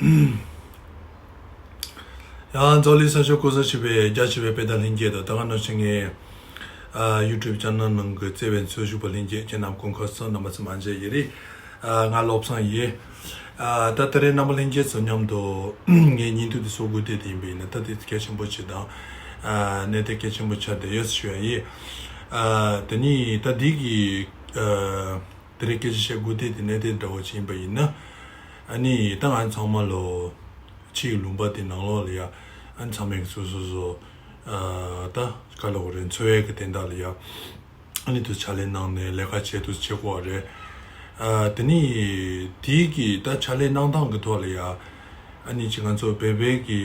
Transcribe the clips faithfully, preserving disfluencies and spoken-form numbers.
ཡང་འཛམ་གླིང་ས་ཕྱོགས་གང་སར་བཞུགས་པའི་རྒྱ་ཆེ་བའི་དཔལ་ལྡན་ལྷན་རྒྱས་དང་། ད་ག་ནང་བཞིན་ངའི་ཨ་YouTube channel ནང་གི་བརྩེ་བའི་འཚོ་བཞུགས་པ་ལྷན་རྒྱས་ཁྱེད་རྣམས་སྐུ་ཁམས་བཟང་། རྣམ་པ་ཚོ་མ་མཇལ་ཡིན་རེད། ཨ་ང་བློ་བཟང་ཡིན། ཨ་ད་ད་རེས་རྣམ་པ་ལྷན་རྒྱས་ཚོ་མཉམ་དུ་ངའི་བརྙན་ཐུང་འདི་བཟོ་དགོས་དེ་དེ་ཡིན་པ་ཡིན་ན། ད་དེ་གལ་ཆེན་པོ་ཅིག་དང་ཨ་གནད་དོན་གལ་ཆེན་པོ་ཆགས་བསྡད་ཡོད་ཞུ་ཡ་ཡིན། ཨ་དེ་ནི་ད་འདི་གི་ཨ་དེ་རིང་སྐད་ཆ་བཤད་དགོས་དེ་དེ་གནད་དོན་འདྲ་བོ་ཅིག་ཡིན་པ་ཡིན་ན། ཨ་ནི་ད་ང་ཚང་མ་ལོ་ཕྱི་ཡི་ལུང་པ་དེ་ནང་ལོགས་ལ་ཡ། ཨ་ནི་ཚང་མས་སོ་སོ་སོ་ཨ་ད་ག་ལབ་དགོས་རེད། འཚོ་བའི་གི་དོན་དག་ལ་ཡ། ཨ་ནི་དུ་ཕྱག་ལས་གནང་ནས་ལས་ཀ་བྱེད་དུ་བྱེད་དགོས་རེད། ཨ་དེ་ནི་དེའི་གི་ད་ཕྱག་ལས་གནང་སྟངས་གི་ཐོག་ལ་ཡ། ཨ་ནི་ཅིག་ང་ཚོ་བོད་པའི་གི་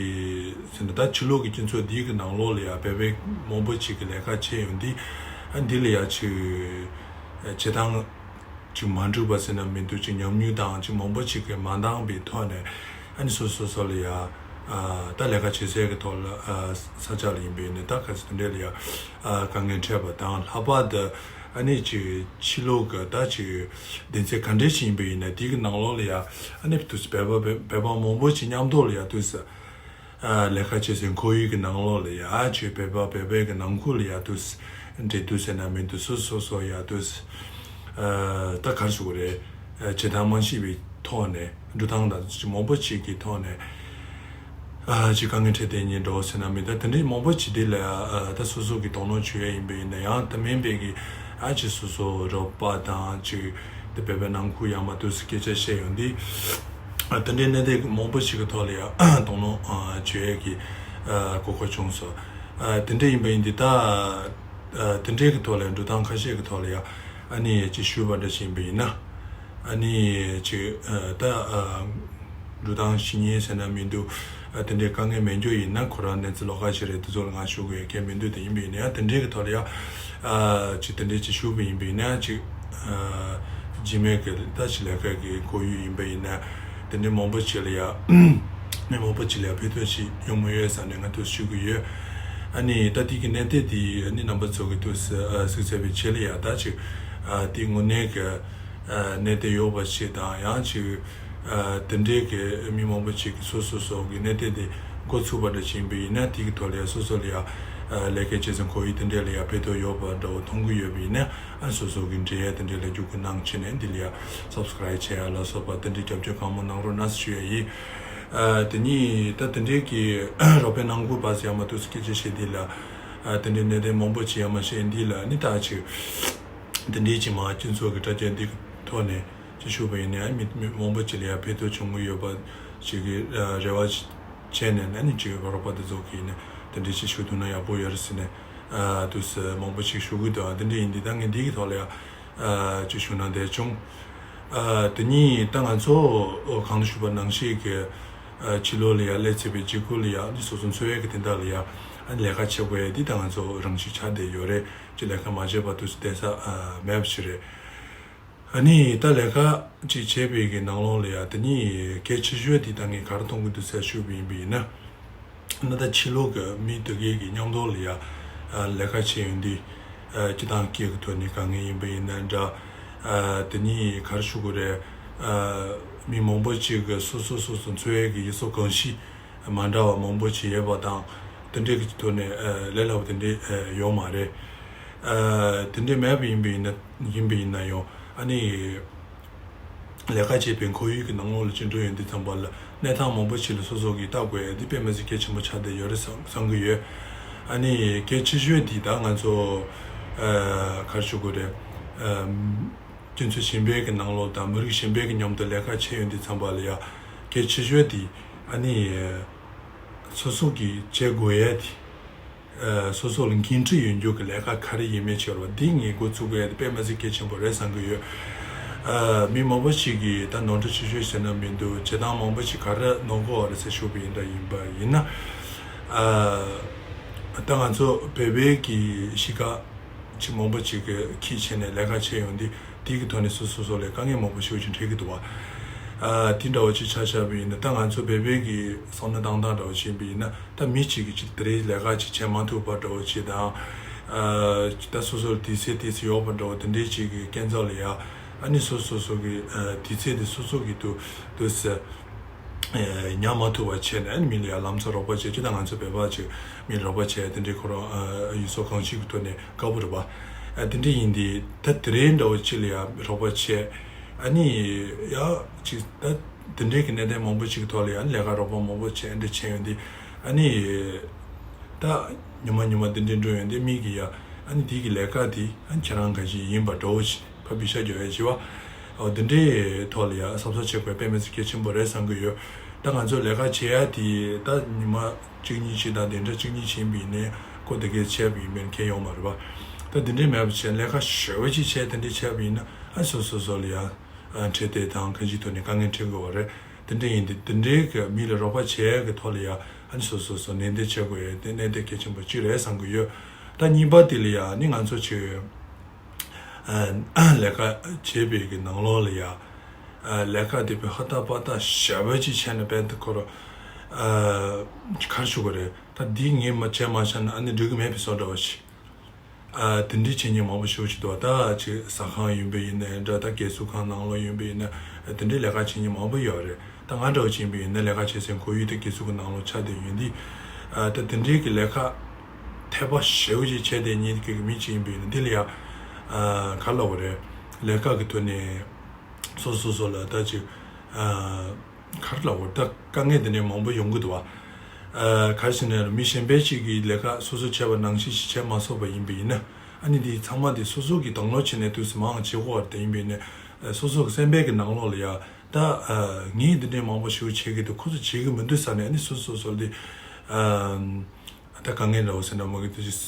ཟེར་ན་ད་ཕྱི་ལོགས་ཀྱི་སྤྱི་ཚོགས་འདིའི་གི་ནང་ལོགས་ལ་ཡ་བོད་པའི་མང་པོ་ཅིག་གི་ལས་ཀ་བྱས་ཡོང་དུས། ཨ་འདི་ལ་ཡ་ཅིག་བྱེད་སྟངས་ཅིག་མ་འགྲིག་པ་ཟེར་ན་མི་འདུག་ཅིག་ཉམས་མྱོང་དང་ཅིག་མང་པོ་ཅིག་གི་མ་འདང་པའི་ཐོག་ནས། ཨ་ནི་སོ་སོ་སོ་ལ་ཡ་ཨ་ད་ལས་ཀ་བྱེད་སའི་གི་ཐོག་ལ་ཨ་ས་ཆ་ལ་ཡིན་པས་ནི་ད་ག་ཚོད་དེ་འདྲས་ལ་ཡ་ཨ་དཀའ་ངལ་འཕྲད་པ་དང་། ལྷག་པར་དུ་ཨ་ནི་ཅིག་ཕྱི་ལོགས་གི་ད་ཅིག་གདན་ས་ག་འདྲས་ཞིག་ཡིན་པ་ཡིན་ན། དེའི་གི་ནང་ལོགས་ལ་ཡ་ཨ་ནི་དུས་བོད་པ་བོད་པ་མང་པོ་ཅིག་མཉམ་དུ་ལ་ཡ་དུས་ཨ་ལས་ཀ་བྱེད་སའི་ཁོར་ཡུག་གི་ནང་ལོགས་ལ་ཡ་ཨ་ཅིག་བོད་པ་བོད་པའི་གི་ནང་ཁུལ་ལ་ཡ་དུས་འབྲེལ་གཏུག་ཟེར་ན་མི་འདུག་སོ་སོ་སོ་ཡ་དུས་ཨ་ད་ག་རེ་ཞུ་དགོས་རེད། ཨ་བྱེད་སྟངས་མ་ཤེས་པའི་ཐོག་ནས་འགྲོ་སྟངས་དང་ཅིག་མང་པོ་ཅིག་གི་ཐོག་ནས་ཨ་ཅིག་དཀའ་ངལ་འཕྲད་བསྡད་མཁན་འདྲ་བོ་ཟེར་ན་མི་འདུག་དེ་འདྲའི་མང་པོ་ཅིག་དེ་ལ་ཨ་ད་སོ་སོ་གི་དོ་སྣང་བྱེད་ཡ་ཡིན་པ་ཡིན་ན་ཡང་། ད་མིན་པའི་གི་ཨ་ཅིག་སོ་སོ་རོགས་པ་དང་ཅིག་དེ་བོད་པའི་ནང་ཁུལ་ཡང་མ་དུས་སུ་སྐད་ཆ་བཤད་ཡོང་དུས། ཨ་དེ་འདྲའི་གནད་དོན་མང་པོ་ཞིག་གི་ཐོག་ལ་ཡང་དོ་སྣང་ཨ་བྱེད་ཡས་ཀྱི་ཨ་གོ་སྐབས་བྱུང་སོང་། ཨ་དེ་འདྲ་ཡིན་པ་ཡིན་དུས་ད་ཨ་དེ་འདྲའི་གི་ཐོག་ལ་འགྲོ་སྟངས་ཁ་ཤས་ཀྱི་ཐོག་ལ་ཡང་ཨ་ནི་ཅིག་ཞུས་པ་འདྲ་ཞིག་ཡིན་པ་ཡིན་ན། ཨ་ནི་ཅིག་ཨ་ད་ཨ་འགྲོ་སྟངས་ཞིག་ཉན་ཟེར་ན་མི་འདུག་ཨ་དེ་འདྲའི་དཀའ་ངལ་མེད་རྒྱུ་ཡིན་ན་ཁོ་རང་གནས་ཚུལ་ལོགས་ཀ་ཞིག་རེད། དེ་ཚོ་ལ་ང་ཞུ་དགོས་ཡ་གལ་མི་འདུག་དེ་ཡིན་པ་ཡིན་ན་ཡང་དེ་འདྲའི་གི་ཐོག་ལ་ཡང་ཨ་ཅིག་དེ་འདྲའི་ཅིག་ཞུས་པ་ཡིན་པ་ཡིན་ན་ཅིག་ཨ་རྗེས་མའི་གི་ད་ཅིག་ལས་ཀ་གི་ཁོར་ཡུག་ཡིན་པ་ཡིན་ན། དེ་འདྲའི་མང་པོ་ཅིག་ལ་ཡ་མི་མང་པོ་ཅིག་ལ་ཡ་ཕན་ཐོགས་ཤིག་ཡོང་མི་ཡོད་བསམ་ནས་ང་ཐུགས་ཞུ་གི་ཡོད། ཨ་ནི་ད་དེ་གི་གནད་དོན་དེ་ཨ་ནི་རྣམ་པ་ཚོ་གི་ཐུགས་སུ་ཨ་གཟིགས་ཚར་བའི་རྗེས་ལ་ཡ་ད་ཅིག་ཨ་དེ་དངོས་གནས་གི་ཨ་གནད་དོན་ཡོད་པ་ཞིག་དང་། ཡང་ཅིག་ཨ་དེ་འདྲའི་གི་མི་མང་པོ་ཅིག་གི་སོ་སོ་སོ་གི་གནད་དོན་དེ་འགོ་ཚུགས་པ་འདྲ་ཞིག་ཡིན་པ་ཡིན་ན། དེ་གི་ཐོག་ལ་ཡ་སོ་སོ་ལ་ཡ་ཨ་ལས་ཀ་བྱེད་སའི་ཁོར་ཡུག་དེ་འདྲ་ལ་ཡ་ཕན་ཐོགས་ཡོད་པ་འདྲ་བོ་མཐོང་གི་ཡོད་པ་ཡིན་ན། ཨ་སོ་སོ་གི་འབྲེལ་ཡོད་དེ་འདྲ་ལ་རྒྱུག་ཁུལ་གནང་བྱས་ནས། འདི་ལ་ཡ་སབ་སི་ཀ་རའིབ་བྱེད་ཡ་ལ་སོགས་པ་དེ་འདྲའི་རྒྱབ་སྐྱོར་གང་མང་གནང་རོགས་གནང་ཞུ་ཡ་ཡིན། ཨ་དེ་ནས་ད་དེ་འདྲའི་གི་རོགས་པའི་ནང་ཁུལ་བར་ཡ་མ་གཏོགས་སྐད་ཆ་བཤད་དེ་ལ། ཨ་དེ་འདྲའི་གནད་དོན་མང་པོ་ཅིག་ཡ་མ་བཤད་འདི་ལ་ནི་ད་ཅིག་དེ་འདྲའི་ཅིག་མ་སྤྱི་ཚོགས་ཀྱི་དྲ་རྒྱ་འདི་གི་ཐོག་ནས་ཅིག་ཞུས་པ་ཡིན་ན། མི་མི་མང་པོ་ཅིག་ལ་ཡ་ཕན་ཐོགས་བྱུང་གི་ཡོད་པ་ཅིག་གི་ཨ་རེ་བ་བྱས་ནས་ནི་ཅིག་རོགས་པ་དེ་ཚོ་གི་ནི་དེ་འདྲའི་ཅིག་ཞུ་ཐུབ་ན་ཡག་པོ་ཡོད་རེད་ཟེར་ནས། ཨ་དུས་སུ་མང་པོ་ཞིག་ཞུ་གི་འདུག་ཨ་དེ་འདྲ་ཡིན་དུས་ད་ངས་འདི་གི་ཐོག་ལ་ཡ་ཨ་ཅིག་ཞུ་ན་བསྡད་བྱུང་། ཨ་དེ་ཉིད་ད་ང་ཚོ་གང་དུ་ཞུ་བ་ནང་བཞིན་གི་ཨ་ཕྱི་ལོགས་ལ་ཡ་སླེབས་ཚར་བའི་རྗེས་ཁུལ་ལ་ཡ་འདི་སོ་སོ་འཚོ་བའི་གི་དེ་འདྲ་ལ་ཡ་ཨ་ལས་ཀ་བྱེད་དགོས་ཡ་འདི་ད་ང་ཚོ་རང་བཞིན་ཆགས་བསྡད་ཡོད་རེད། ཅིག་ལས་ཀ་མ་བྱས་པ་དུས་སུ་བསྡད་ས་ཨ་མེད་པ་ཞིག་རེད། ཨ་ནི་ད་ལས་ཀ་ཅིག་བྱས་པའི་གི་ནང་ལོགས་ལ་ཡ་དེ་ནི་གལ་ཆེ་ཤོས་དེ་ད་ངས་ག་རེ་མཐོང་གི་འདུག་ཟེར་ཞུས་པ་ཡིན་པ་ཡིན་ན། ཨ་ནི་ད་ཕྱི་ལོགས་ཀྱི་མི་དེ་གའི་གི་མཉམ་དུ་ལ་ཡ་ཨ་ལས་ཀ་བྱས་ཡོང་དུས། ཨ་སྤྱིར་བཏང་སྐད་ཀྱི་ཐོག་ནས་དཀའ་ངལ་ཡིན་པ་ཡིན་ན་འདྲ། ཨ་དེ་ནི་ག་རེ་ཞུ་དགོས་རེད། ཨ་མི་མང་པོ་ཅིག་གི་སོ་སོ་སོ་སོ་འཚོ་བའི་གི་ཡུལ་སྲོལ་གོམས་གཤིས་མ་འདྲ་བ་མང་པོ་ཅིག་ཡོད་པ་དང་། དེ་འདྲའི་གི་ཐོག་ནས་ཨ་ལས་སླ་པོ་དེ་འདྲའི་ཨ་ཡོད་མ་རེད། ཨ་དེ་འདྲའི་མེད་པ་ཡིན་པ་ཡིན་ན་ཡིན་པ་ཡིན་ན་ཡང་ཨ་ནི་ལས་ཀ་བྱེད་པའི་ཁོར་ཡུག་གི་ནང་ལོགས་ལ་ཅིག་འགྲོ་ཡོང་དུས་ཙམ་པ་ལ་གནས་སྟངས་མང་པོ་ཞིག་ལ་སོ་སོ་གིས་ལྟ་དགོས་ཡ་འདི་དཔེ་མི་སྲིད་གལ་ཆེན་པོ་ཆགས་བསྡད་ཡོད་རེད་བསམ་བསམ་གི་ཡོད། ཨ་ནི་གལ་ཆེ་ཤོས་འདི་ད་ང་ཚོ་ཨ་ག་རེ་ཞུ་དགོས་རེད། ཨ་སྤྱི་ཚོགས་གཞན་པའི་གི་ནང་ལོགས་དང་མི་རིགས་གཞན་པའི་གི་མཉམ་དུ་ལས་ཀ་བྱེད་ཡོང་དུས་ཙམ་པ་ལ་ཡ་གལ་ཆེ་ཤོས་འདི་ཨ་ནི་སོ་སོ་གིས་བྱེད་དགོས་ཡ་འདི། ཨ་སོ་སོ་ལ་འགན་འཁྲི་ཡོད་རྒྱུ་གི་ལས་ཀ་ག་རེ་ཡིན་མིན་ཕྱེ་རོགས། འདི་ངས་འགོ་ཚུགས་དགོས་ཡ་དེ་དཔེ་མི་སྲིད་གལ་ཆེན་པོ་རེད་བསམ་གི་ཡོད། ཨ་མི་མང་པོ་ཞིག་གིས་ད་ནོར་འཁྲུལ་ཆེ་ཤོས་ཟེར་ན་མི་འདུག་བྱེད་སྟངས་མང་པོ་ཞིག་ག་རེ་ནོར་གོ་བ་རེད་ཟེར་ཞུས་པ་ཡིན་འདྲ་ཡིན་པ་ཡིན་ན། ཨ་ད་ང་ཚོ་བོད་པའི་གི་གཤིས་ཀ་ཅིག་མང་པོ་ཅིག་གིས་ཁྱི་བྱས་ནས་ལས་ཀ་བྱས་ཡོང་དུས། དེ་གི་ཐོག་ནས་སོ་སོ་སོ་ལ་དཀའ་ངལ་མང་པོ་ཞེ་པོ་ཅིག་འཕྲད་ཀྱི་འདུག་བ། ཨ་དེ་འདྲ་བོ་ཅིག་ཆ་བཞག་པ་ཡིན་ན་ད་ང་ཚོ་བོད་པའི་གི་བསམ་བློ་བཏང་སྟངས་འདྲ་བོ་ཅིག་ཡིན་པ་ཡིན་ན། ད་མི་གཅིག་གིས་ཅིག་དེ་རིང་ལས་ཀ་ཅིག་བྱེད་མ་ཐུབ་པ་འདྲ་བོ་ཅིག་དང་། ཨ་ད་སོ་སོ་ལ་དུས་ཚོད་དུས་ཚོད་ཡོད་པ་འདྲ་བོ་དེ་འདྲའི་ཅིག་གི་སྐྱོན་འཛུགས་ལ་ཡ། ཨ་ནི་སོ་སོ་སོ་གི་ཨ་དུས་ཚོད་དེ་སོ་སོ་གི་དུ་དུས་ཚོད། ཉར་མ་ཐུབ་པ་བྱས་ནས་མི་ལ་ཡང་ལམ་སང་རོགས་པ་བྱས། ཅི་ད་ང་ཚོ་བོད་པ་ཅིག་མི་ལ་རོགས་པ་བྱས་དེ་འདྲའི་ཁོ་རང་ཡུལ་སྲོལ་གང་ཞིག་གི་ཐོག་ནས་དཀའ་པོ་རེད་པ། དེ་འདྲ་ཡིན་དུས་ད་དེ་རིང་འདྲ་བོ་ཅིག་ལ་ཡང་རོགས་པ་བྱས། ཨ་ནི་ཡ་ཅིག་ད་དེ་འདྲའི་གི་གནད་དོན་མང་པོ་ཅིག་གི་ཐོག་ལ་ཡང་ལས་ཀ་རོགས་པ་མང་པོ་བྱས་འདྲ་བྱས་ཡོང་དུས། ཨ་ནི་ད་ཉི་མ་ཉི་མ་དེ་འདྲའི་འགྲོ་ཡོང་དུས་མི་གི་ཡ་ཨ་ནི་དེ་གི་ལས་ཀ་དེ་ཨ་ནི་ཁྱེད་རང་ག་ཞིག་ཡིན་པ་འདྲ་བོ་ཞིག་ཕ་བི་ཤ་རྒྱོ་ཡ་བྱི་བ། འོ་འདི་འདྲའི་ཐོག་ལ་ཡ་གཟབ་གཟབ་བྱེད་དགོས་དཔེ་མི་སྲིད་གལ་ཆེན་པོ་རེད་བསམ་གི་ཡོད། ད་ང་ཚོ་ལས་ཀ་བྱེད་ཡ་དེ་ད་ཉི་མ་གཅིག་གཉིས་ཤིག་དང་དེ་འདྲ་གཅིག་གཉིས་ཕྱིན་པ་ཡིན་ནའི་ཁོ་དེ་གས་བྱས་པ་ཡིན་པས་ཁྱད་ཡོང་མ་རེད་པ། ད་འདི་འདྲའི་མེད་པ་བྱས་ལས་ཀ་ཞེ་པོ་ཅིག་བྱས་དེ་འདྲའི་བྱས་པ་ཡིན་ན་ཨ་སོ་སོ་སོ་ལ་ཡ་འཕྲོད་བསྟེན་དང་གང་ཅིའི་ཐོག་ནས་དཀའ་ངལ་འཕྲད་དགོས་པ་རེད། དེ་འདྲ་ཡིན་དུས་དེ་འདྲའི་གི་མི་ལ་རོགས་པ་བྱེད་ཡ་གི་ཐོག་ལ་ཡ་ཨ་ནི་སོ་སོ་སོ་ནན་ཏན་བྱེད་དགོས་ཡ་དེ་གནད་དོན་གལ་ཆེན་པོ་གཅིག་རེད་བསམ་གི་ཡོད། ད་གཉིས་པ་དེ་ལ་ཡ་ནི་ང་ཚོ་ཆེ་ལས་ཀ་བྱེད་པའི་གི་ནང་ལོགས་ལ་ཡ། ལས་ཀ་དེ་བས་ཧ་ཏ་པ་ཏ་ཞེ་པོ་ཅིག་བྱས་ནས་བས་ཏེ་ཁོ་ར་གར་ཞུ་གི་རེད། ད་འདི་ངས་མ་བྱས་མ་བྱས་ན་ཨ་ནི་འགྲིག་གི་མེད་པའི་བཟོ་འདྲ་བ་ཞིག་དེ་འདྲའི་བྱེད་མཁན་མང་པོ་ཞིག་ཅིག་འདུག་ད་ཅིག་ཟ་ཁང་ཡིན་པ་ཡིན་ནའི་འདྲ། ད་དགེ་ཚུལ་ཁང་ནང་ལོགས་ཡིན་པ་ཡིན་ན་དེ་འདྲའི་ལས་ཀ་བྱེད་མཁན་མང་པོ་ཡོད་རེད། ད་ང་འདྲ་བོ་ཅིག་ཡིན་པ་ཡིན་ན་ལས་ཀ་བྱེད་སའི་ཁོར་ཡུག་དེ་དགེ་ཚུལ་གྱི་ནང་ལོགས་ཆགས་བསྡད་ཡོད་དུས། ཨ་ད་དེ་འདྲའི་གི་ལས་ཀ་འཐད་པ་ཞེ་པོ་ཅིག་བྱས་བསྡད་མཁན་གྱི་མི་ཅིག་ཡིན་པ་ཡིན་ན་འདི་ལ་ཡ་ཨ་ག་རེ་ལབ་དགོས་རེད། ལས་ཀ་གི་ཐོག་ནས་སོ་སོ་སོ་ལ་ད་ཅིག་ཨ་ག་རེ་ལབ་དགོས་རེད། ད་དཀའ་ངལ་དེ་འདྲའི་མང་པོ་ཡོང་གི་འདུག་བ། ཨ་ག་རེ་ཟེར་ན་མི་གཞན་པའི་ཅིག་གིས་ལས་ཀ་སོ་སོ་བྱས་པ་ནང་བཞིན་ཞིག་བྱས་མ་སོང་བ་ཡིན་པ་ཡིན་ན། ཨ་ནི་འདི་ཚང་མ་འདི་སོ་སོ་གིས་དང་ལོ་བྱས་ནས་དུས་སུ་མང་བྱེད་དགོས་པ་དེ་ཡིན་པས་ནས། སོ་སོ་གི་སེམས་པའི་གི་ནང་ལོགས་ལ་ཡ་ད་ངས་འདི་འདྲའི་མང་པོ་ཞིག་བྱེད་ཀྱི་འདུག་ཁོ་ཚོ་བྱེད་ཀྱི་མི་འདུག་ཟེར་ནས། ཨ་ནི་སོ་སོ་སོ་འདི་ད་དཀའ་ངལ་འདྲ་བོ་ཟེར་ན་མ་གི་དུས་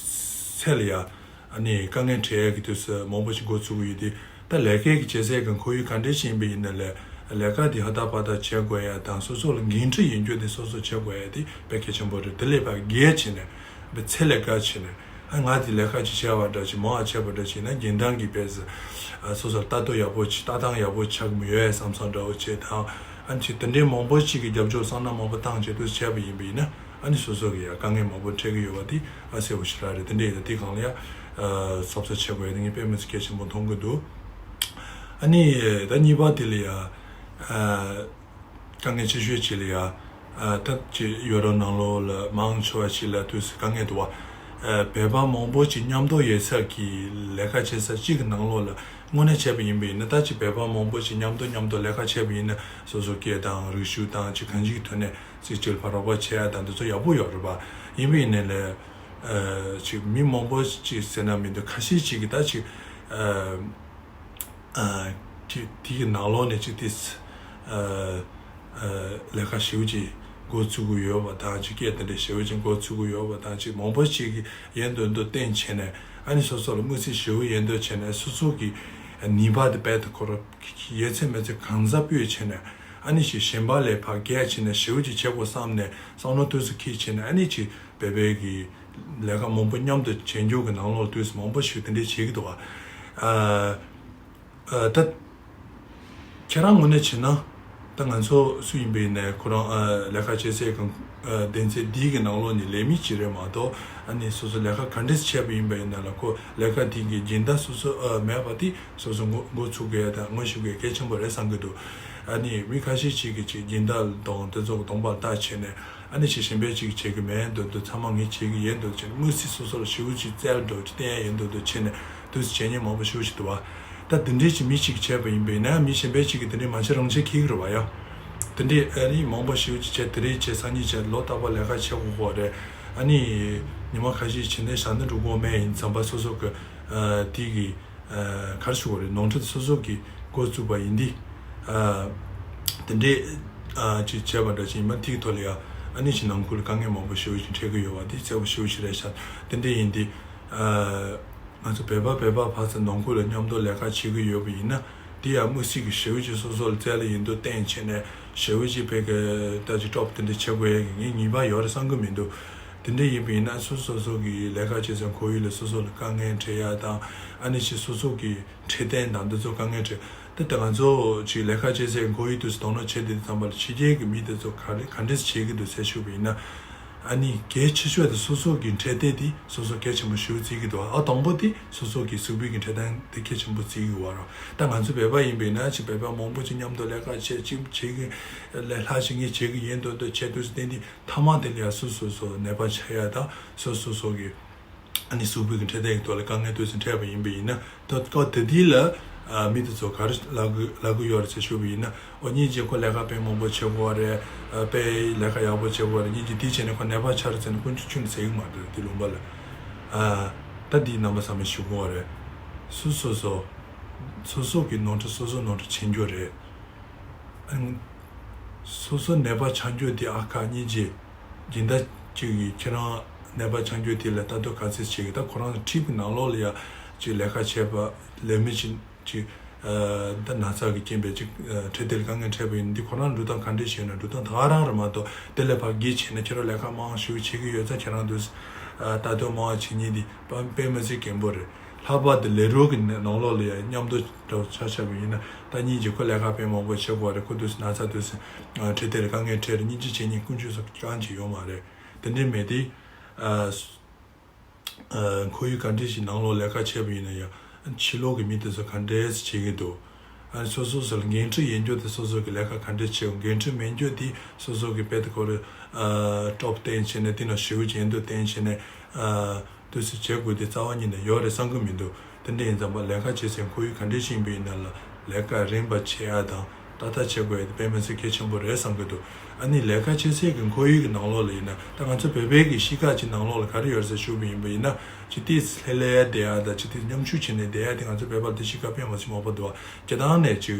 ཚོད་ལ་ཡ་ཨ་ནི་དཀའ་ངལ་འཕྲད་ཡ་གི་དུས་སུ་མང་པོ་ཞིག་འགོ་ཚུགས་ཀྱི་ཡོད་དེ། ད་ལས་ཀའི་གི་བྱེད་སའི་གི་ཁོར་ཡུག་ག་འདྲ་ཞིག་ཡིན་པ་ཡིན་ན་ལས་ལས་ཀ་འདི་ཧ་ད་པ་ད་བྱེད་དགོས་ཡ་དང་སོ་སོ་ལ་འགན་འཁྲི་ཡོད་རྒྱུ་དེ་སོ་སོ་བྱེད་དགོས་ཡ་དེ་དཔེ་གལ་ཆེན་པོ་རེད། དེ་ལས་ཕར་རྒྱས་བྱས་ནས་ཚད་ལས་བརྒལ་བྱས་ནས། ཨ་ང་དེ་ལས་ཀ་ཅིག་བྱས་པ་འདྲ་ཅིག་མང་བ་བྱས་པ་འདྲ་ཅིག་ན་རྒན་དང་གི་བས་སོ་སོར་ལྟ་རྟོག་ཡག་པོ་ཅིག་ལྟ་སྟངས་ཡག་པོ་ཆགས་མི་ཡོད་བསམ་བསམ་འདྲ་བོ་བྱས་དང་། ཨ་ཅིག་དེ་འདྲའི་མང་པོ་ཅིག་གི་རྒྱབ་སྐྱོར་བསམ་ན་མང་པོ་བཏང་བྱས་དུས་བྱས་པ་ཡིན་པ་ཡིན་ན། ཨ་ནི་སོ་སོ་གི་ཡ་དཀའ་ངལ་མང་པོ་འཕྲད་ཀྱི་ཡོད་པ་དེ་ཨ་གསལ་པོ་ཞེ་དྲག་རེད། དེ་འདྲའི་ཡིན་ན་དེ་གང་ལ་ཡ་གཟབ་གཟབ་བྱེད་དགོས་ཡ་དེ་ངས་དཔེ་མི་སྲིད་གལ་ཆེན་པོ་མཐོང་གི་འདུག་ཨ་ནི་ད་གཉིས་པ་དེ་ལ་ཡ། དཀའ་ངལ་ཆེ་ཤོས་ཅིག་ལ་ཡ། ཨ་ད་ཅི་ཡོ་རོབ་ནང་ལོགས་ལ་མང་ཆེ་བ་ཞིག་ལ་དུས་སུ་དཀའ་ངལ་འདུག་བ། ཨ་བོད་པ་མང་པོ་ཅིག་མཉམ་དུ་ཡོད་ས་གི་ལས་ཀ་བྱེད་ས་གཅིག་གི་ནང་ལོགས་ལ་དངོས་གནས་བྱས་པ་ཡིན་པ་ཡིན་ན། ད་ཅི་བོད་པ་མང་པོ་ཅིག་མཉམ་དུ་མཉམ་དུ་ལས་ཀ་བྱས་པ་ཡིན་ན་སོ་སོ་སྐད་དང་རིག་གཞུང་དང་ཅི་གང་ཅིའི་ཐོག་ནས་ཅིག་ཅིག་ལ་ཕར་རོགས་པ་བྱེད་ཡ་དང་འདི་ཚོ་ཡག་པོ་ཡོད་རེད་པ། ཡིན་པ་ཡིན་ནའི་ལས་ཨ་ཅིག་མི་མང་པོ་ཅིག་ཟེར་ན་མི་འདུག་ཁ་ཤས་ཅིག་གིས་ད་ཅིག་ཨ། ཨ་དེ་དེ་གི་ནང་ལོགས་ནས་ཅིག་དེ་ཨ་ཨ་ལས་ཀ་ཞེ་པོ་ཅིག་འགོ་ཚུགས་ཀྱི་ཡོད་པ་དང་། ཅིག་སྐད་དེ་འདྲ་ཞེ་པོ་ཅིག་འགོ་ཚུགས་ཀྱི་ཡོད་པ་དང་། ཅིག་མང་པོ་ཅིག་གིས་ཡིན་མདོག་མདོག་བསྟན་བྱས་ནས། ཨ་ནི་སོ་སོ་ལ་དམིགས་བསལ་ཞེ་པོ་ཡིན་མདོག་བྱས་ནས་སོ་སོ་གི་ནུས་པ་དེ་རྦད་དེ་ཁོ་ར་ཡོད་ཚད་མེད་ཚད་གང་ཟག་སྤོས་བྱས་ནས། ཨ་ནི་ཅིག་གཞན་པ་ལས་ཕར་རྒྱས་བྱས་ནས་ཞེ་པོ་ཅིག་བྱེད་དགོས་བསམ་ནས་བསམ་བློ་དུས་སུ་འཁྱེར་བྱས་ནས། ཨ་ནི་ཅིག་བོད་པའི་གི་ལས་ཀ་མང་པོ་མཉམ་དུ་བྱེད་རྒྱུ་གི་ནང་ལོགས་དུས་སུ་མང་པོ་ཞིག་དེ་འདྲས་བྱེད་ཀྱི་འདུག་བ། ཨ་ཨ་ད་ཁྱེད་རང་ངོས་ནས་བྱས་ན། ད་ང་ཚོ་སུ་ཡིན་པ་ཡིན་ནའི་ཁོ་རང་ཨ་ལས་ཀ་བྱེད་སའི་གང་ཨ་གདན་ཚད་འདིའི་གི་ནང་ལོགས་ནས་ལས་མི་ཅིག་རེད་མ་གཏོགས། ཨ་ནི་སོ་སོ་ལས་ཀ་ག་འདྲས་བྱས་པ་ཡིན་པ་ཡིན་ན་ལ་ཁོ་ལས་ཀ་དེ་གི་སྦྱིན་བདག་སོ་སོ་ཨ་མེད་པ་དེ་སོ་སོ་མགོ་མགོ་ཚུགས་དགོས་དང་ངོ་ཤེས་དགོས་གལ་ཆེན་པོ་རེད་བསམ་གྱི་འདུག་ཨ་ནི་མི་ཁ་ཤས་ཅིག་གིས་ཅིག་སྦྱིན་བདག་དང་དེ་ཚོ་གི་གདོང་པར་ལྟ་བྱས་ནས། ཨ་ནི་ཅིག་གཞན་པས་ཅིག་བྱེད་གི་མེད་འདོད་འདོད། ཚང་མ་ངས་བྱེད་གི་ཡིན་འདོད་བྱས་ནས། དམིགས་བསལ་སོ་སོ་ལ་ཞེ་པོ་ཅིག་རྩལ་འགྲོ་ཅིག་བསྟན་ཡ་ཡིན་འདོད་འདོད་བྱས་ནས་དུས་སུ་བྱེད་མཁན་མང་པོ་ཞེ་པོ་ཅིག་འདུག་བ། ད་འདི་འདྲའི་ཅིག་མི་ཅིག་བྱས་པ་ཡིན་པས་ན་མི་གཞན་པས་ཅིག་གིས་འདི་འདྲའི་མ་བྱེད་རང་བྱེད་ཁེག་རེད་བ་ཡ། འདི་འདྲའི་ཨ་ནི་མང་པོ་ཞེ་པོ་ཅིག་བྱས། དེ་རེས་བྱས་སང་ཉིན་བྱས། ལོ་རྟག་པར་ལས་ཀ་བྱེད་དགོས་དགོས་རེད། ཨ་ནི་ཉི་མ་ཁ་ཤས་བྱས་ནས་ཞག་འདི་འགྲོ་དགོས་མེད་ཡིན་ཙམ་པ་སོ་སོ་གི་ཨ་དེ་གི་ཨ་ག་རེ་ཞུ་དགོས་རེད། ནོར་འཁྲུལ་སོ་སོ་གིས་འགོ་བཙུགས་པ་ཡིན་དུས། ཨ་དེ་འདྲས་ཨ་ཅིག་བྱས་པ་འདྲ་ཅིག་ཡིན་པ་དེའི་ཐོག་ལ་ཡ་ཨ་ནི་ཅིག་ནང་ཁུལ་དཀའ་ངལ་མང་པོ་ཞེ་པོ་ཅིག་འཕྲད་ཀྱི་ཡོད་པ་དེ་གསལ་པོ་ཞེ་པོ་ཅིག་རེད་ཤག་དེ་འདྲས་ཡིན་དུས་ཨ་ང་ཚོ་བོད་པ་བོད་པ་ཕར་ཚུར་ནང་ཁུལ་ལ་མཉམ་དུ་ལས་ཀ་བྱེད་ཀྱི་ཡོད་པ་ཡིན་ན། དེ་ཡང་དམིགས་བསལ་གྱི་ཞེ་པོ་ཅིག་སོ་སོ་ལ་རྩལ་ཡིན་འདོད་བསྟན་བྱས་ནས་ཞེ་པོ་ཅིག་བོད་ཀྱི་ལྟ་ཅིག་སྤྲོ་པོ་དེ་འདྲས་བྱེད་དགོས་ཡ་གི་ངའི་ངེས་པ་ཡོད་རེད་བསམ་གྱི་མི་འདུག་དེ་འདྲ་ཡིན་པ་ཡིན་ན་སོ་སོ་སོ་གི་ལས་ཀ་བྱེད་སའི་ཁོར་ཡུག་ལ་སོ་སོ་ལ་དཀའ་ངལ་འཕྲད་ཡ་དང་། ཨ་ནི་ཅིག་སོ་སོ་གི་འཕྲོད་བསྟེན་དང་འདི་ཚོ་དཀའ་ངལ་འཕྲད། ད་ལྟ་ང་ཚོ་ཅིག་ལས་ཀ་བྱེད་སའི་ཁོར་ཡུག་དུས་སུ་དོ་སྣང་བྱེད་དེ་དུས་ཙམ་པ་ལ་ཕྱི་རྒྱལ་གི་མི་དེ་ཚོ་ག་རེ་ག་འདྲས་བྱེད་ཀྱི་འདུག་ཟེར་ཞུས་པ་ཡིན་ན། ཨ་ནི་གལ་ཆེ་ཤོས་དེ་སོ་སོ་གི་འཕྲོད་བསྟེན་དེ་སོ་སོ་གལ་ཆེན་པོ་ཞེ་པོ་བརྩི་གི་འདུག་ཨ་དང་པོ་དེ་སོ་སོ་གི་གཟུགས་པོའི་གི་འཕྲོད་བསྟེན་དེ་གལ་ཆེན་པོ་བརྩི་གི་ཡོད་རེད། ད་ང་ཚོ་བོད་པ་ཡིན་པ་ཡིན་ན་ཅིག་བོད་པ་མང་པོ་ཅིག་མཉམ་དུ་ལས་ཀ་བྱེད་ཅིག་བྱེད་གི་ལས་སླ་ཞིག་ངས་བྱེད་གི་ཡིན་མདོག་མདོག་བྱེད་དུས་སུ་དེ་འདི་མཐའ་མ་དེ་ལ་ཡང་སོ་སོ་སོ་ནད་པ་ཆགས་ཡ་དང་སོ་སོ་སོ་གི་ཨ་ནི་གཟུགས་པོའི་གི་འཕྲོད་བསྟེན་གི་ཐོག་ལ་དཀའ་ངལ་དུས་སུ་འཕྲད་པ་ཡིན་པ་ཡིན་ན། ད་སྐབས་དེ་དུས་ལ་ཨ་མི་དེ་ཚོ་ག་རེ་ལབ་གི་ལབ་གི་ཡོད་རེད་ཟེར་ཞུས་པ་ཡིན་ན། ཨོ་སྙིང་རྗེ་ཁོ་ལས་ཀ་དཔེ་མང་པོ་བྱེད་དགོས་རེད། ཨ་དཔེ་ལས་ཀ་ཡག་པོ་བྱེད་དགོས་རེད། སྙིང་རྗེ་དེ་བྱས་ནས་ཁོ་ནད་པ་ཆགས་རེད་ཟེར་ནས་དཀོན་མཆོག་མཆོད་ནས་ཟེར་གི་མ་རེད། དེ་ལུང་པ་ལ་ཨ་ད་འདི་རྣམ་པ་ཚང་མས་ཞུ་དགོས་རེད། སོ་སོ་སོ་སོ་སོ་གི་ནོར་འཁྲུལ་སོ་སོ་ནོར་འཁྲུལ་ཕྱིན་རྒྱུ་རེད། ཨ་སོ་སོ་ནད་པ་ཆགས་རྒྱུ་དེ་ཨ་ཁ་སྙིང་རྗེ། སྦྱིན་བདག་ཅིག་གིས་ཁྱེད་རང་ནད་པ་ཆགས་རྒྱུ་དེ་ལ་ལྟ་རྟོག་ག་ཚོད་བྱེད་གི། ད་ཁོ་རང་ཁྲིའི་ནང་ལོགས་ལ་ཡ་ཅིག་ལས་ཀ་བྱས་པ་ལས་མི་ཅིག་ཅིག་ཨ་ད་ན་ཚ་གི་རྐྱེན་པས་ཅིག་ཨ་འཕྲོད་བསྟེན་དཀའ་ངལ་འཕྲད་པ་ཡིན་ན། འདི་ཁོ་རང་འགྲོ་སྟངས་ག་འདྲས་བྱས་ན་འགྲོ་སྟངས་ད་ག་རང་རེད་མ་གཏོགས། དེ་ལས་ཕར་སྒེར་བྱས་ན་ཁྱེད་རང་ལས་ཀ་མང་ཞེ་པོ་བྱེད་གི་ཡོད་ཙང་ཁྱེད་རང་འདུག་ཨ་ལྟ་རྟོག་མང་བ་བྱེད་མཁན་འདི་དཔེ་དཔེ་མི་སྲིད་གལ་པོ་རེད། ལྷག་པར་དུ་ལས་རོགས་ཀྱི་ནང་ལོགས་ལ་ཡང་མཉམ་དུ་འདྲ་བོ་ཆ་བཞག་པ་ཡིན་ན། ད་སྙིང་རྗེ་ཁོ་ལས་ཀ་དཔེ་མང་པོ་བྱེད་དགོས་རེད། ཁོ་དུས་སུ་ན་ཚ་དུས་སུ་ཨ་འཕྲོད་བསྟེན་ལ་དཀའ་ངལ་འཕྲད་རེད། སྙིང་རྗེ་བྱེད་མཁན་དཀོན་མཆོག་གསུམ་གང་ཅིག་ཡོད་མ་རེད། དེ་འདྲའི་མེད་དེ། ཨ་ཨ་ཁོར་ཡུག་ག་འདྲ་ཞིག་ནང་ལོགས་ལས་ཀ་བྱས་པ་ཡིན་ན་ཡང་ཕྱི་ལོགས་ཀྱི་མི་དེ་ཚོ་ག་འདྲས་བྱེད་ཀྱི་འདུག་ཨ་སོ་སོ་སོ་ལ་འགན་འཁྲི་ཡོད་རྒྱུ་དེ་སོ་སོ་གི་ལས་ཀ་ག་འདྲས་བྱེད་དགོས། འགན་འཁྲི་མེད་རྒྱུ་དེ་སོ་སོ་གི་དཔེ་དེ་ཁོ་རེ་ཨ་སྟོབས་བསྟན་བྱས་ནས་དེ་ནང་ཞེ་པོ་ཅིག་འདུག་བསྟན་བྱས་ནས་ཨ། དུས་སུ་བྱེད་དགོས་དེ་རྩ་བ་ཉིད་ནས་ཡོད་རེད་བསམ་གི་མི་འདུག་དེ་འདྲ་ཡིན་ཙང་པ་ལས་ཀ་བྱེད་སའི་ཁོར་ཡུག་ག་འདྲ་ཞིག་ཡིན་པ་ཡིན་ན་ལ་ལས་ཀ་རིམ་པ་བྱེད་ཡ་དང་ཏག་ཏག་བྱེད་དགོས་ཡ་དེ་དཔེ་མི་སྲིད་གལ་ཆེན་པོ་རེད་བསམ་གི་འདུག་ཨ་ནི་ལས་ཀ་བྱེད་སའི་གི་ཁོར་ཡུག་གི་ནང་ལོགས་ལ་ཡིན་ན། ད་ང་ཚོ་བོད་པའི་གི་གཤིས་ཀ་གི་ནང་ལོགས་ལ་ག་རེ་ཡོད་ཟེར་ཞུ་བ་ཡིན་པ་ཡིན་ན། ཅི་ཏིས་ལྷོད་ལྷོད་བསྡད་ཡ་དང་ཅི་ཏིས་མཉམ་ཞུགས་བྱས་ནས་བསྡད་ཡ་དེ་ང་ཚོ་བོད་པ་དེ་གཤིས་ཀ་དཔེ་མི་སྲིད་མང་པོ་འདུག་བ། སྤྱིར་བཏང་ནས་ཅིག་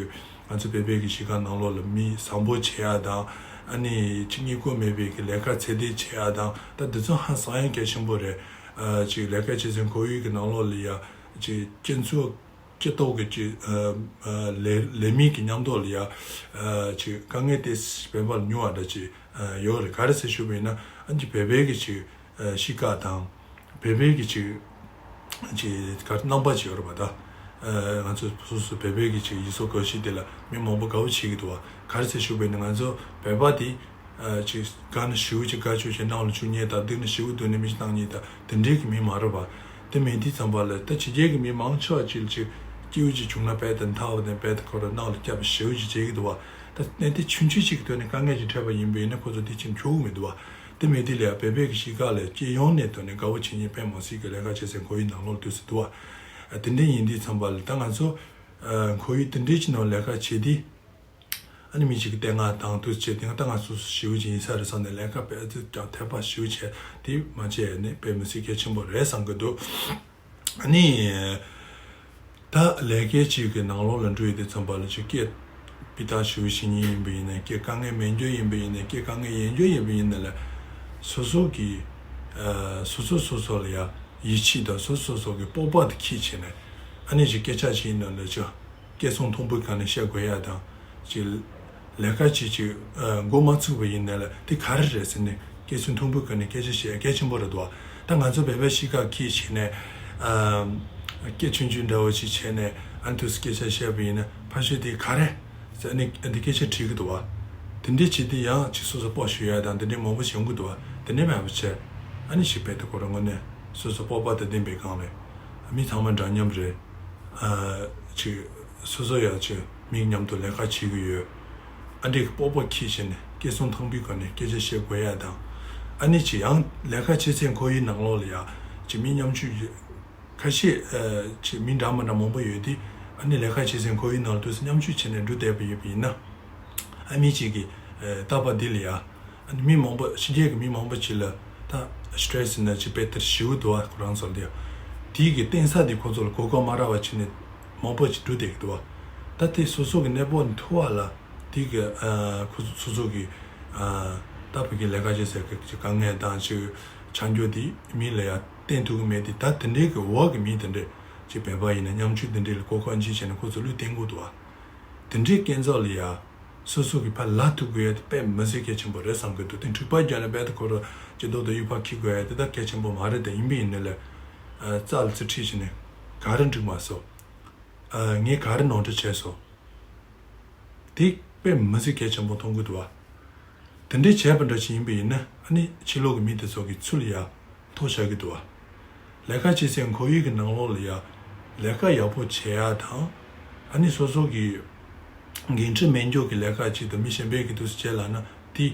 ང་ཚོ་བོད་པའི་གི་གཤིས་ཀ་ནང་ལོགས་ལ་མི་བཟང་པོ་བྱེད་ཡ་དང་། ཨ་ནི་ཅིག་གཉིད་ཁུག་མེད་པའི་གི་ལས་ཀ་ཚད་ལྡན་བྱེད་ཡ་དང་། ད་དེ་ཚོ་ཧང་སང་ཡ་གལ་ཆེན་པོ་རེད། ཨ་ཅིག་ལས་ཀ་བྱེད་སའི་ཁོར་ཡུག་གི་ནང་ལོགས་ལ་ཡ་ཅིག་སྤྱི་ཚོགས་སྤྱི་ཐོག་གི་ཅིག་ཨ་ཨ་ལས་ལས་མི་གི་མཉམ་དུ་ལ་ཡ་ཨ་ཅིག་དཀའ་ངལ་དེ་བེམ་པར་ཉུང་བ་འདྲ་ཅིག་ཨ་ཡོད་རེད། ག་རེ་ཟེར་ཞུ་བ་ཡིན་ན། ཨ་ཅིག་བོད་པའི་གི་ཅིག་ཨ་གཤིས་ཀ་དང་བོད་པའི་གི་ཅིག་ཅིག་ག་རེ་རྣམ་པ་ཅིག་ཡོད་རེད་པ། ད་ཨ་ང་ཚོ་སོ་སོ་བོད་པའི་གི་ཅིག་ཡུལ་སྲོལ་གོམས་གཤིས་དེ་ལ་མི་མང་པོ་དགའ་བོ་བྱེད་ཀྱི་འདུག་བ། ག་རེ་ཟེར་ཞུ་བ་ཡིན་ན། ང་ཚོ་བོད་པ་དེ། ཨ་ཅིག་དགའ་ན་ཞེ་པོ་ཅིག་དགའ་ཆོག་ཅིག་གནང་ལ་བཅུག་མཁན་དང་། སྡུག་ན་ཞེ་པོ་སྡུག་ན་མི་ཅིག་བཏང་མཁན་དང་། དེ་འདྲའི་གི་མི་མ་རེད་པ། དེ་མིན་དུས་ཙམ་པ་ལ་ད་ཕྱི་རྒྱལ་གི་མི་མང་ཆེ་བ་ཅིག་ལ་ཅིག་སྐྱིད་པོ་ཅིག་བྱུང་ན་དཔེ་དེ་འཐའ་བ་དང་དཔེ་དེ་ཁོ་ར་གནང་ལ་སྐྱབས་ཞེ་པོ་ཅིག་བྱེད་ཀྱི་འདུག་བ། ད་གནས་དེ་ཆུང་ཆུང་ཅིག་གི་ཐོག་ནས་དཀའ་ངལ་ཅིག་འཕྲད་པ་ཡིན་པ་ཡིན་ན་ཁོ་ཚོ་དེ་ཅིག་འཁྱོག་གི་མི་འདུག་བ། དེ་མིན་དུས་ལ་ཡ་བོད་པའི་གི་གཤིས་ཀ་ལ་སྤྱི་ཡོངས་ནས་ཐོག་ནས་དགའ་བོ་བྱེད་མཁན་དཔེ་མང་སྲིད་གི་ལས་ཀ་བྱེད་སའི་ཁོར་ཡུག་ནང་ལོགས་དུས་སུ་འདུག་བ། དེ་འདྲ་ཡིན་དུས་ཙམ་པ་ལ་ད་ང་ཚོ་ཁོར་ཡུག་དེ་འདྲའི་ཅིག་ནང་ལས་ཀ་བྱེད་དུས། ཨ་ནི་མི་གཅིག་གི་སྟེང་ང་དང་དུས་བྱེད་དེ་ང་ད་ང་སོ་སོ་ཞེ་པོ་ཅིག་ཡིན་ས་རེད་བསམ་ནས་ལས་ཀ་བེད་ཅིག་ཀྱང་འཐད་པ་ཞེ་པོ་བྱས་དེ་མ་བྱས་ནས་དཔེ་མི་སྲིད་གལ་ཆེན་པོ་རེད་བསམ་གི་འདུག་ཨ་ནི་ད་ལས་ཀའི་ཅིག་གི་ནང་ལོགས་ལ་འགྲོ་ཡི་དེ་ཙམ་པ་ལ་ཅིག་སྐད་སྤུས་དག་ཞེ་པོ་བྱེད་མཁན་ཡིན་པ་ཡིན་ན། སྐད་དཀའ་ངལ་མེད་རྒྱུ་ཡིན་པ་ཡིན་ན། སྐད་དཀའ་ངལ་ཡོད་རྒྱུ་ཡིན་པ་ཡིན་ན་ལ་སོ་སོ་གི་ཨ་སོ་སོ་སོ་སོ་ལ་ཡ་ཡིད་ཆེས་དང་སོ་སོ་སོ་གི་སྤོབས་པ་དེ་འཁྱེར་བྱས་ནས། ཨ་ནི་ཅིག་སྐད་ཆ་ཅིག་ཡིན་ན་ལ་ཅིག་སྐད་གསང་མཐོན་པོའི་སྒང་ནས་བཤད་དགོས་ཡ་དང་། ཅིག་ལས་ཀ་ཅིག་ཅིག་ཨ་འགོ་མ་ཚུགས་པ་ཡིན་ན་ལ་དེ་ག་རེ་རེད་ཟེར་ནས་སྐད་གསང་མཐོན་པོའི་སྒང་ནས་སྐད་ཆ་བཤད་གལ་ཆེན་པོ་རེད་འདུག་ད་ང་ཚོ་བོད་པའི་གཤིས་ཀ་འཁྱེར་བྱས་ནས་ཨ་སྐད་ཆུང་ཆུང་འདྲ་བོ་ཅིག་བྱས་ནས་ཨ་ནི་དུས་སུ་སྐད་ཆ་བཤད་པ་ཡིན་ན་ཕར་ཕྱོགས་དེ་ག་རེ་ཟེར། ཨ་ནི་ཨ་འདི་སྐད་ཆ་དྲིས་གི་འདུག་བ། དེ་འདྲའི་བྱས་ཏེ་ཡང་ཅིག་སོ་སོ་སྤོབས་ཞུ་ཡ་དང་དེ་འདྲའི་མང་པོ་བྱུང་གི་འདུག་བ། དེ་འདྲའི་མེད་པ་བྱས། ཨ་ནི་ཞིག་བོད་དེ་ཁོ་རང་ངོས་ནས་སོ་སོ་སྤོབས་པ་དང་ལྡན་པའི་སྒང་ལས་མི་ཚང་མ་འདྲ་མཉམ་རེད། ཨ་ཅིག་སོ་སོ་ཡང་ཅིག་མི་མཉམ་དུ་ལས་ཀ་བྱེད་ཀྱི་ཡོད། ཨ་འདྲའི་སྤོབས་པ་འཁྱེར་བྱས་ནས་སྐད་གསང་མཐོན་པོའི་སྒང་ནས་སྐད་ཆ་བཤད་དགོས་ཡ་དང་། ཨ་ནི་ཅིག་ཡང་ལས་ཀ་བྱེད་སའི་ཁོར་ཡུག་ནང་ལོགས་ལ་ཡ་ཅིག་མི་མཉམ་ཞུགས་ཁ་ཤས་ཨ་ཅིག་མི་འདྲ་མི་འདྲ་མང་པོ་ཡོད་དེ། ཨ་ནི་ལས་ཀ་བྱེད་སའི་ཁོར་ཡུག་ནང་ལ་དུས་སུ་མཉམ་ཞུགས་བྱས་ནས་འགྲོ་བསྡད་པ་ཡོད་པ་ཡིན་ན། ཨ་མི་གཅིག་གིས་ཨ་རྟག་པར་འདི་ལ་ཡ། ཨ་ནི་མི་མང་པོ་ཕྱི་རྒྱལ་གྱི་མི་མང་པོ་ཅིག་ལ་ད་སི་ཊེ་རེ་སི་ཟེར་ན་ཅིག་དཔེ་དེར་ཞེ་པོ་འདུག་བ། ཁོ་རང་ཚོར་དེ་དེའི་གི་བརྟེན་ས་དེ་ཁོ་ཚོ་ལ་གོ་སྐབས་མ་རག་པ་བྱས་ནས་མང་པོ་ཅིག་འགྲོ་བསྡད་ཀྱི་འདུག་བ། ད་དེ་སོ་སོ་གི་གནས་སྤོ་ཐུབ་པ་ལ་དེ་གི་ཨ་ཁོ་ཚོ་སོ་སོ་གི་ཨ་ད་བོད་ཀྱི་ལས་ཀ་བྱེད་སའི་གི་དཀའ་ངལ་དང་ཅིག་ཆགས་རྒྱུ་དེ་མི་ལ་ཡ་བརྟེན་ཐུབ་ཀྱི་མེད་དེ། ད་དེ་འདྲའི་གི་འོག་གི་མི་དེ་འདྲས་ཅིག་བོད་པ་ཡིན་ན་མཉམ་ཞུགས་དེ་འདྲས་ལ་གོ་སྐབས་འཇིགས་བྱས་ནས་ཁོ་ཚོ་བློས་བརྟན་དགོས་འདུག་བ། དེ་འདྲའི་སྐྱོན་འཛུགས་ལ་ཡ། སོ་སོ་གི་ཕར་ལ་ཐུག་དགོས་ཡ་དེ་དཔེ་མི་སྲིད་གལ་ཆེན་པོ་རེད་བསམ་གི་འདུག་དེ་འཁྲུག་པ་རྒྱག་ནས་རྦད་དེ་ཁོ་རང་སྐྱིད་སྡུག་དང་དབྱུག་པ་འཁྱེར་དགོས་ཡ་དེ་ད་གལ་ཆེན་པོ་མ་རེད། དེ་ཡིན་པ་ཡིན་ནའི་ལས། ཨ་རྩ་ལ་རྩིས་ཁྲིད་བྱས་ནས་ག་རེ་འགྲིག་མ་སོང་། ཨ་ངས་ག་རེ་ནོར་འཁྲུལ་བྱས་སོང་། དེ་དཔེ་མི་སྲིད་གལ་ཆེན་པོ་མཐོང་གི་འདུག་བ། དེ་འདྲས་བྱས་པ་འདྲ་ཞིག་ཡིན་པ་ཡིན་ན། ཨ་ནི་ཕྱི་ལོགས་ཀྱི་མི་དེ་ཚོ་གི་ཚུར་ལ་ཡ་ཐོ་བཞག་གི་འདུག་བ། ལས་ཀ་བྱེད་སའི་ཁོར་ཡུག་གི་ནང་ལོགས་ལ་ཡ་ལས་ཀ་ཡག་པོ་བྱེད་ཡ་དང་། ཨ་ནི་སོ་སོ་གི་འགན་འཁྲི་མེད་འཇོག་གི་ལས་ཀ་ཅིག་དང་མི་གཞན་པའི་གི་དུས་སུ་བྱེད་ལབ་ན་དེ་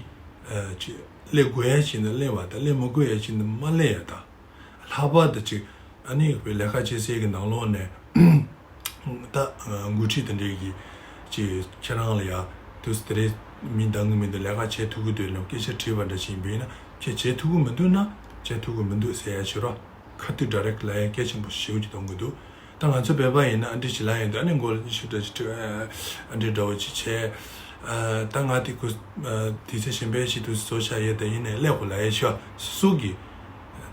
ཨ་ཅིག་ལས་དགོས་ཡ་ཅིག་ན་ལས་པ་དང་ལས་མི་དགོས་ཡ་ཅིག་ན་མ་ལས་ཡ་དང་། ལྷག་པར་དུ་ཅིག་ཨ་ནི་ལས་ཀ་བྱེད་སའི་གི་ནང་ལོགས་ནས་ད་འགོ་ཁྲིད་དེ་འདྲའི་གི་ཅིག་ཁྱེད་རང་ལ་ཡ་དུས་དེ་རེད་མི་འདང་གི་མི་འདུག་ལས་ཀ་བྱེད་ཐུབ་ཀྱི་འདུག་ལབ་སྐད་ཆ་དྲིས་པ་འདྲ་ཞིག་ཡིན་པ་ཡིན་ན། ཁྱེད་བྱེད་ཐུབ་ཀྱི་མི་འདུག་ན་བྱེད་ཐུབ་ཀྱི་མི་འདུག་ཟེར་ཡ་བྱེད་རོགས། ཁ་ཐུག་ཌའི་རེག་ལབ་ཡ་གལ་ཆེན་པོ་ཞེ་པོ་ཅིག་མཐོང་གི་འདུག་ད་ང་ཚོ་བོད་པ་ཡིན་ན་ཨ་འདྲི་ཞིག་ལབ་ཡོང་དུས་ཨ་ནི་མགོ་ལ་ཉི་ཤུ་འདྲ་ཞིག་ཁྲིད། ཨ་འདྲི་འདྲ་བོ་ཅིག་བྱས། ཨ་ད་ང་དེ་ཁུ་ཨ་དུས་ཚོད་གཞན་པའི་ཞིག་ཏུ་བཟོ་བྱ་ཡས་དེ་ཡིན་ནའི་ཀླད་ཀོར་ལབ་ཡས་ཤོག་སོ་སོ་གི་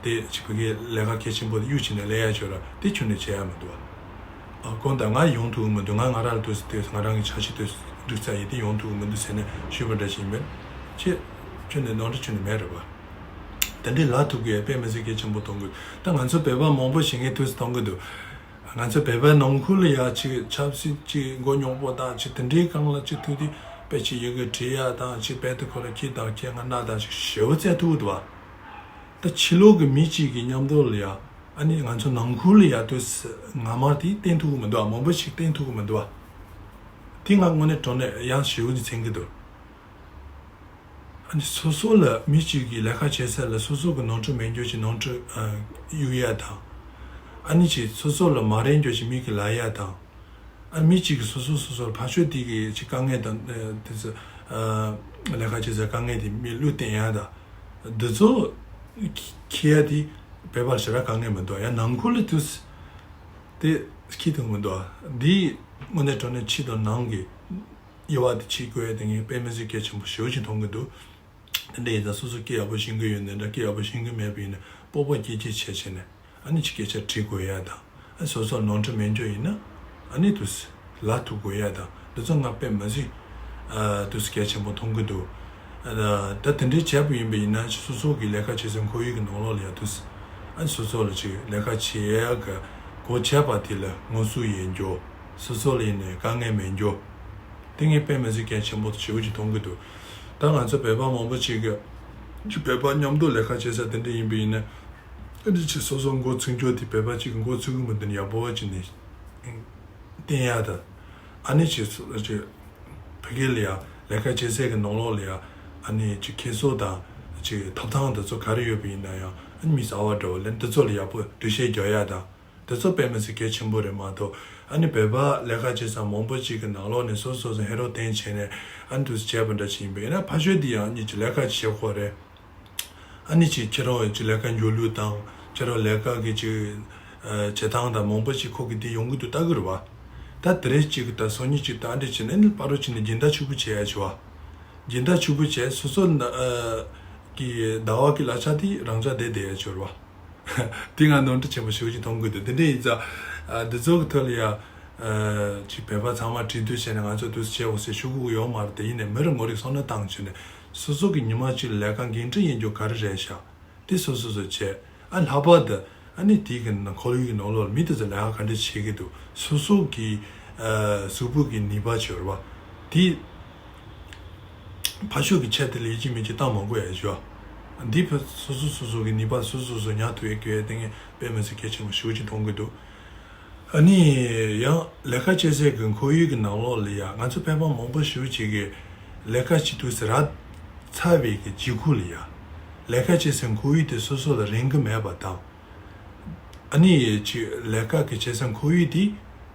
དེ་ཅིག་བོད་སྐད་ལས་ཀ་གལ་ཆེན་པོ་དེ་གཡུག་བྱས་ནས་ལས་ཡས་ཤོག་ར་དེ་ཁྱོན་ནས་བྱས་ཡ་མི་འདུག་ཨ། ཨ་ཁོང་ད་ང་ཡོང་ཐུབ་ཀྱི་མི་འདུག་ང་ང་རང་ལ་དུས་སུ་དུས་སུ་ང་རང་གི་འཆར་གཞི་དུས་སུ་འགྲིག་ཚར་ཡིན་དེ་ཡོང་ཐུབ་ཀྱི་མི་འདུག་ཟེར་ནས་ཞུས་པ་འདྲ་ཞིག་ཡིན་པས་ཁྱེད་ཁྱོན་ནས་ནོར་འཁྲུལ་ཁྱོན་ནས་མེད་རེད་པ། དེ་འདྲའི་ལབ་ཐུབ་ཀྱི་དཔེ་མི་སྲིད་གལ་ཆེན་པོ་མཐོང་གི། ད་ང་ཚོ་བོད་པ་མང་པོ་ཞིག་ངས་དུས་སུ་མཐོང་གི་འདུག་ང་ཚོ་བོད་པའི་ནང་ཁུལ་ལ་ཡ་ཅིག་ཆབ་སྲིད་ཅིག་མགོ་རྙོག་པོ་དང་ཅིག་དེ་འདྲའི་སྒང་ལ་ཅིག་ཐུག་དུས་དཔེ་ཅིག་ཡི་གེ་བྲིས་ཡ་དང་ཅིག་དཔེ་དེ་ཁོ་ལ་ཁྱི་དང་ཁྱི་ང་ན་དང་ཅིག་ཞེ་པོ་བཙལ་ཐུབ་འདུག་བ། ད་ཕྱི་ལོགས་ཀྱི་མི་གཅིག་གི་མཉམ་དུ་ལ་ཡ་ཨ་ནི་ང་ཚོ་ནང་ཁུལ་ལ་ཡ་དུས་སུ་ང་མར་དེ་བསྟན་ཐུབ་ཀྱི་མི་འདུག་བ། མང་པོ་ཞིག་བསྟན་ཐུབ་ཀྱི་མི་འདུག་བ། དེ་ང་དངོས་གནས་དྲང་གནས་ཡང་ཞེ་པོ་ཅིག་མཚོན་གྱི་འདུག་ཨ་ནི་སོ་སོ་ལ་མི་གཅིག་གིས་ལས་ཀ་བྱེད་ས་ལ་སོ་སོ་གི་ནོར་འཁྲུལ་མེད་འགྱོ་ཞིག་ནོར་འཁྲུལ་ཨ་གཡུག་ཡ་དང་། ཨ་ནི་ཅིག་སོ་སོ་ལ་མ་རན་འགྱོ་ཞིག་མི་གིས་ལབ་ཡ་དང་། ཨ་མི་གཅིག་གིས་སོ་སོ་སོ་སོར་ཕར་ཕྱོགས་དེ་གི་ཅིག་དཀའ་ངལ་དང་ཨ་དེ་ཚོ་ཨ་ལས་ཀ་བྱེད་སའི་དཀའ་ངལ་དེ་མི་བློས་བསྟན་ཡ་དང་། འདི་ཚོ་ཁྱི་ཡ་དེ་བོད་པར་ཞེ་དྲག་དཀའ་ངལ་མི་འདུག་ཡང་ནང་ཁུལ་ལ་དུས་དེ་ཁྱི་དང་མི་འདུག་འདི་དངོས་གནས་དྲང་གནས་ཕྱི་དང་ནང་གི་དབྱེ་བ་དེ་ཕྱེ་དགོས་ཡ་དེ་ངས་དཔེ་མི་སྲིད་གལ་ཆེན་པོ་ཞེ་པོ་ཅིག་མཐོང་གི་འདུག་དེ་འདྲ་ཡིན་ཙང་སོ་སོ་སྐད་ཡག་པོ་ཤེས་ཀྱི་ཡོད་ནའི་འདྲ་སྐད་ཡག་པོ་ཤེས་ཀྱི་མེད་པ་ཡིན་ན་སྤོབས་པ་སྐྱེད་ཅིག་བྱས་བྱས་ནས་ཨ་ནི་ཅིག་སྐད་ཆ་དྲི་དགོས་ཡ་དང་། ཨ་སོ་སོར་ནོར་འཁྲུལ་མེད་འགྱོ་ཡིན་ན་ཨ་ནི་དུས་ལབ་ཐུབ་དགོས་ཡ་དང་འདི་ཚོ་ང་དཔེ་མི་སྲིད་ཨ་དུས་གལ་ཆེན་པོ་མཐོང་གི་འདུག་ཨ་ད་དེ་འདྲའི་བྱས་པ་ཡིན་པ་ཡིན་ན་སོ་སོ་གི་ལས་ཀ་བྱེད་སའི་ཁོར་ཡུག་གི་ནང་ལོགས་ལ་ཡ་དུས་ཨ་ནི་སོ་སོ་ལ་ཅིག་ལས་ཀ་བྱེད་ཡ་གི་སྒོ་ཕྱེ་བ་དེ་ལ་ངོ་སོ་ཡིན་འགྱོ། སོ་སོ་ལ་ཡིན་ནའི་དཀའ་ངལ་མེད་འགྱོ། དེ་ངས་དཔེ་མི་སྲིད་གལ་ཆེན་པོ་ཞེ་པོ་ཅིག་མཐོང་གི་འདུག་ད་ང་ཚོ་བོད་པ་མང་པོ་ཅིག་གིས་ཅིག་བོད་པ་མཉམ་དུ་ལས་ཀ་བྱེད་ས་དེ་འདྲ་ཡིན་པ་ཡིན་ན་ཨ་ནི་ཅིག་སོ་སོ་མགོ་ཚོས་འགྱོ་དེ་བོད་པ་ཅིག་གི་མགོ་ཚོས་གི་མི་འདུག་ནི་ཡག་པོ་བ་ཅིག་ནས་བསྟན་ཡ་དང་། ཨ་ནི་ཅིག་སོ་ཅིག་བོད་སྐད་ལ་ཡ་ལས་ཀ་བྱེད་སའི་གི་ནང་ལོགས་ལ་ཡ་ཨ་ནི་ཅིག་ཁྱད་གསོད་དང་ཅིག་ཐོབ་ཐང་དེ་ཚོ་ག་རེ་ཡོད་པ་ཡིན་ན་ཡང་ཨ་ནི་མི་གསར་བ་འདྲ་བོ་ལ་འདི་ཚོ་ལ་ཡག་པོ་འགྲེལ་བཤད་རྒྱག་ཡ་དང་། དེ་ཚོ་དཔེ་མི་སྲིད་གལ་ཆེན་པོ་རེད་མ་གཏོགས། ཨ་ནི་བོད་པ་ལས་ཀ་བྱེད་ས་མང་པོ་ཅིག་གི་ནང་ལོགས་ནས་སོ་སོ་སོ་ཧེ་རོ་བསྟན་བྱས་ནས་ཨ་ནི་དུས་སུ་བྱས་པ་འདྲ་ཞིག་ཡིན་པས་ན་ཕ་ཤོད་འདི་ཡང་ཨ་ནི་ཅིག་ལས་ཀ་བྱེད་ཁོ་རེད། ཨ་ནི་ཅིག་ཁྱེད་རང་ཅིག་ལས་ཀ་འགྱོ་ལུགས་དང་ཁྱེད་རང་ལས་ཀ་གི་ཅིག་ཨ་བྱེད་སྟངས་དང་མང་པོ་ཅིག་ཁོ་གི་དེ་ཡོང་གི་འདུག་ལྟ་གི་རེད་བ། ད་དེ་རེས་ཅིག་ད་སང་ཉིན་ཅིག་ད་ཨ་འདྲ་བྱས་ནས་ཨ་ནི་ཕ་རོལ་ཕྱིན་ནས་སྦྱིན་བདག་ཕྱུག་པོ་བྱེད་ཡ་བྱེད་བ། སྦྱིན་བདག་ཕྱུག་པོ་བྱས་སོ་སོ་ན་ཨ་གི་ཟླ་བ་གི་གླ་ཆ་དེ་རང་ཅག་བསྡད་བསྡད་ཡ་བྱེད་རེད་བ། དེ་ང་ནོར་འཁྲུལ་ཆེན་པོ་ཞེ་པོ་ཅིག་མཐོང་གི་འདུག་དེ་འདྲ་ཡིན་ཙང་ཨ་འདི་ཚོ་གི་ཐོག་ལ་ཡ་ཨ་ཅིག་བོད་པ་ཚང་མ་གྲོས་བསྡུར་བྱས་ནས་ང་ཚོ་འདུག་སེ་བྱེད་འོ་ཟེར་ཞུ་དགོས་ཀྱི་ཡོད་མ་རེད། དེ་ཡིན་ནའི་མི་རེ་ངོ་རིག་བསམ་བློ་བཏང་བྱས་ནས་སོ་སོ་གི་ཉི་མ་གཅིག་ལ་ལས་ཀ་འགན་འཁྲི་ཡིན་རྒྱུ་ག་རེ་རེད་ཤག་དེ་སོ་སོ་སོ་བྱས། ཨ་ལྷག་པར་དུ་ཨ་ནི་དེའི་གི་ནང་ཁོར་ཡུག་གི་ནང་ལོགས་ལ་མི་དེ་ཚོ་ལས་ཀ་ག་འདྲ་བྱེད་ཀྱི་འདུག་སོ་སོ་གི་ཨ་གཟུགས་པོ་གི་ནུས་པ་བྱེད་རེད་བ། དེ་ཕ་ཤོད་ཀྱི་ཆེད་དུ་ལས་ཀྱི་མི་གཅིག་བཏང་མ་དགོས་ཡ་ཞུ་བ། འདི་ཕ་སོ་སོ་སོ་སོ་གི་ནུས་པ་སོ་སོ་སོ་ཉར་ཐུབ་ཡ་དགོས་ཡ་དེ་ངས་དཔེ་མི་སྲིད་གལ་ཆེན་པོ་ཞེ་པོ་ཅིག་མཐོང་གི་འདུག་ཨ་ནི་ཡང་ལས་ཀ་བྱེད་སའི་གི་ཁོར་ཡུག་གི་ནང་ལོགས་ལ་ཡ་ང་ཚོ་ཕལ་པ་མང་པོ་ཞེ་པོ་ཅིག་གིས་ལས་ཀ་བྱེད་དུས་སུ་རག་ཚར་བའི་གི་རྗེས་ཁུལ་ལ་ཡ་ལས་ཀ་བྱེད་སའི་ཁོར་ཡུག་དེ་སོ་སོ་ལ་རན་གི་མེད་པ་དང་། ཨ་ནི་ཅིག་ལས་ཀ་གི་བྱེད་སའི་ཁོར་ཡུག་དེ་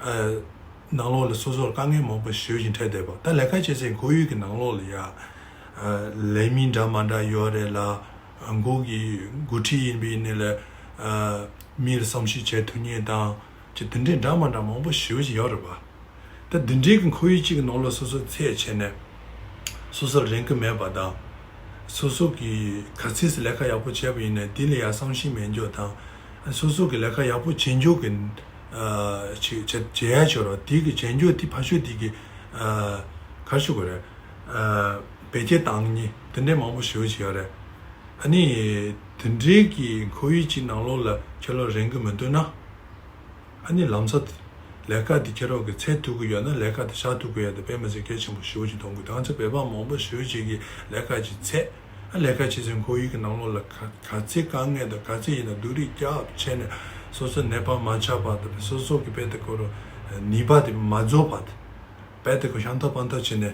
ཨ་ནང་ལོགས་ལ་སོ་སོར་དཀའ་ངལ་མང་པོ་ཞེ་པོ་ཅིག་འཕྲད་བསྡད་པ། ད་ལས་ཀ་བྱེད་སའི་ཁོར་ཡུག་གི་ནང་ལོགས་ལ་ཡ་ཨ་ལས་མི་འདྲ་མ་འདྲ་ཡོད་རེད་ལ། མགོ་གི་འགོ་ཁྲིད་ཡིན་པའི་ནི་ལ་ཨ་མིར་བསམ་ཤེས་བྱེད་ཐུབ་མཁན་དང་ཅིག་དེ་འདྲའི་འདྲ་མ་འདྲ་མང་པོ་ཞེ་པོ་ཅིག་ཡོད་རེད་པ། ད་འདི་འདྲའི་གི་ཁོར་ཡུག་ཅིག་གི་ནང་ལ་སོ་སོ་ཚད་བྱས་ནས་སོ་སོར་རན་གི་མེད་པ་དང་། སོ་སོ་གི་ག་ཚོད་ལས་ཀ་ཡག་པོ་བྱས་པ་ཡིན་ནའི་དེ་ལ་ཡ་བསམ་ཤེས་མེད་འཇོག་དང་། སོ་སོ་གི་ལས་ཀ་ཡག་པོ་བྱེད་འཇོག་གི་ཨ་ཅིག་བྱེད་བྱེད་ཡ་ཆོག་ར་དེ་གི་བྱེད་འཇོག་དེ་ཕ་ཤོད་དེ་གི་ཨ་ག་རེ་ཞུ་དགོས་རེད། ཨ་བེད་སྤྱོད་བཏང་མཁན་དེ་འདྲའི་མང་པོ་ཞེ་པོ་ཅིག་ཡོད་རེད། ཨ་ནི་དེ་འདྲའི་གི་ཁོར་ཡུག་ཅིག་ནང་ལོགས་ལ་ཁྱོད་ལ་རན་གི་མི་འདུག་ན། ཨ་ནི་ལམ་སང་ ལས་ཀ་དེ་ཁྱེད་རང་གིས་འཚོལ་ཐུབ་ཀྱི་ཡོད་ན་ལས་ཀ་དེ་བཞག་ཐུབ་ཀྱི་ཡོད་དེ་དཔེ་མི་སྲིད་གལ་ཆེན་པོ་ཞེ་པོ་ཅིག་མཐོང་གི་འདུག་ང་ཚོ་བོད་པ་མང་པོ་ཞེ་པོ་ཅིག་གིས་ལས་ཀ་ཅིག་འཚོལ། ཨ་ལས་ཀ་བྱེད་སའི་ཁོར་ཡུག་གི་ནང་ལོགས་ལ་ག་ག་ཚད་དཀའ་ངལ་དང་ག་ཚད་ཡིན་ན་སྡུག་རུས་རྒྱབ་བྱས་ནས་སོ་སོ་ནད་པ་མ་ཆགས་པ་དང་སོ་སོ་གི་དཔེ་དེ་ཁོ་རང་ནུས་པ་དེ་མ་རྫོགས་པ་དེ་དཔེ་དེ་ཁོ་ཤང་ཐབས་པང་ཐབས་བྱས་ནས་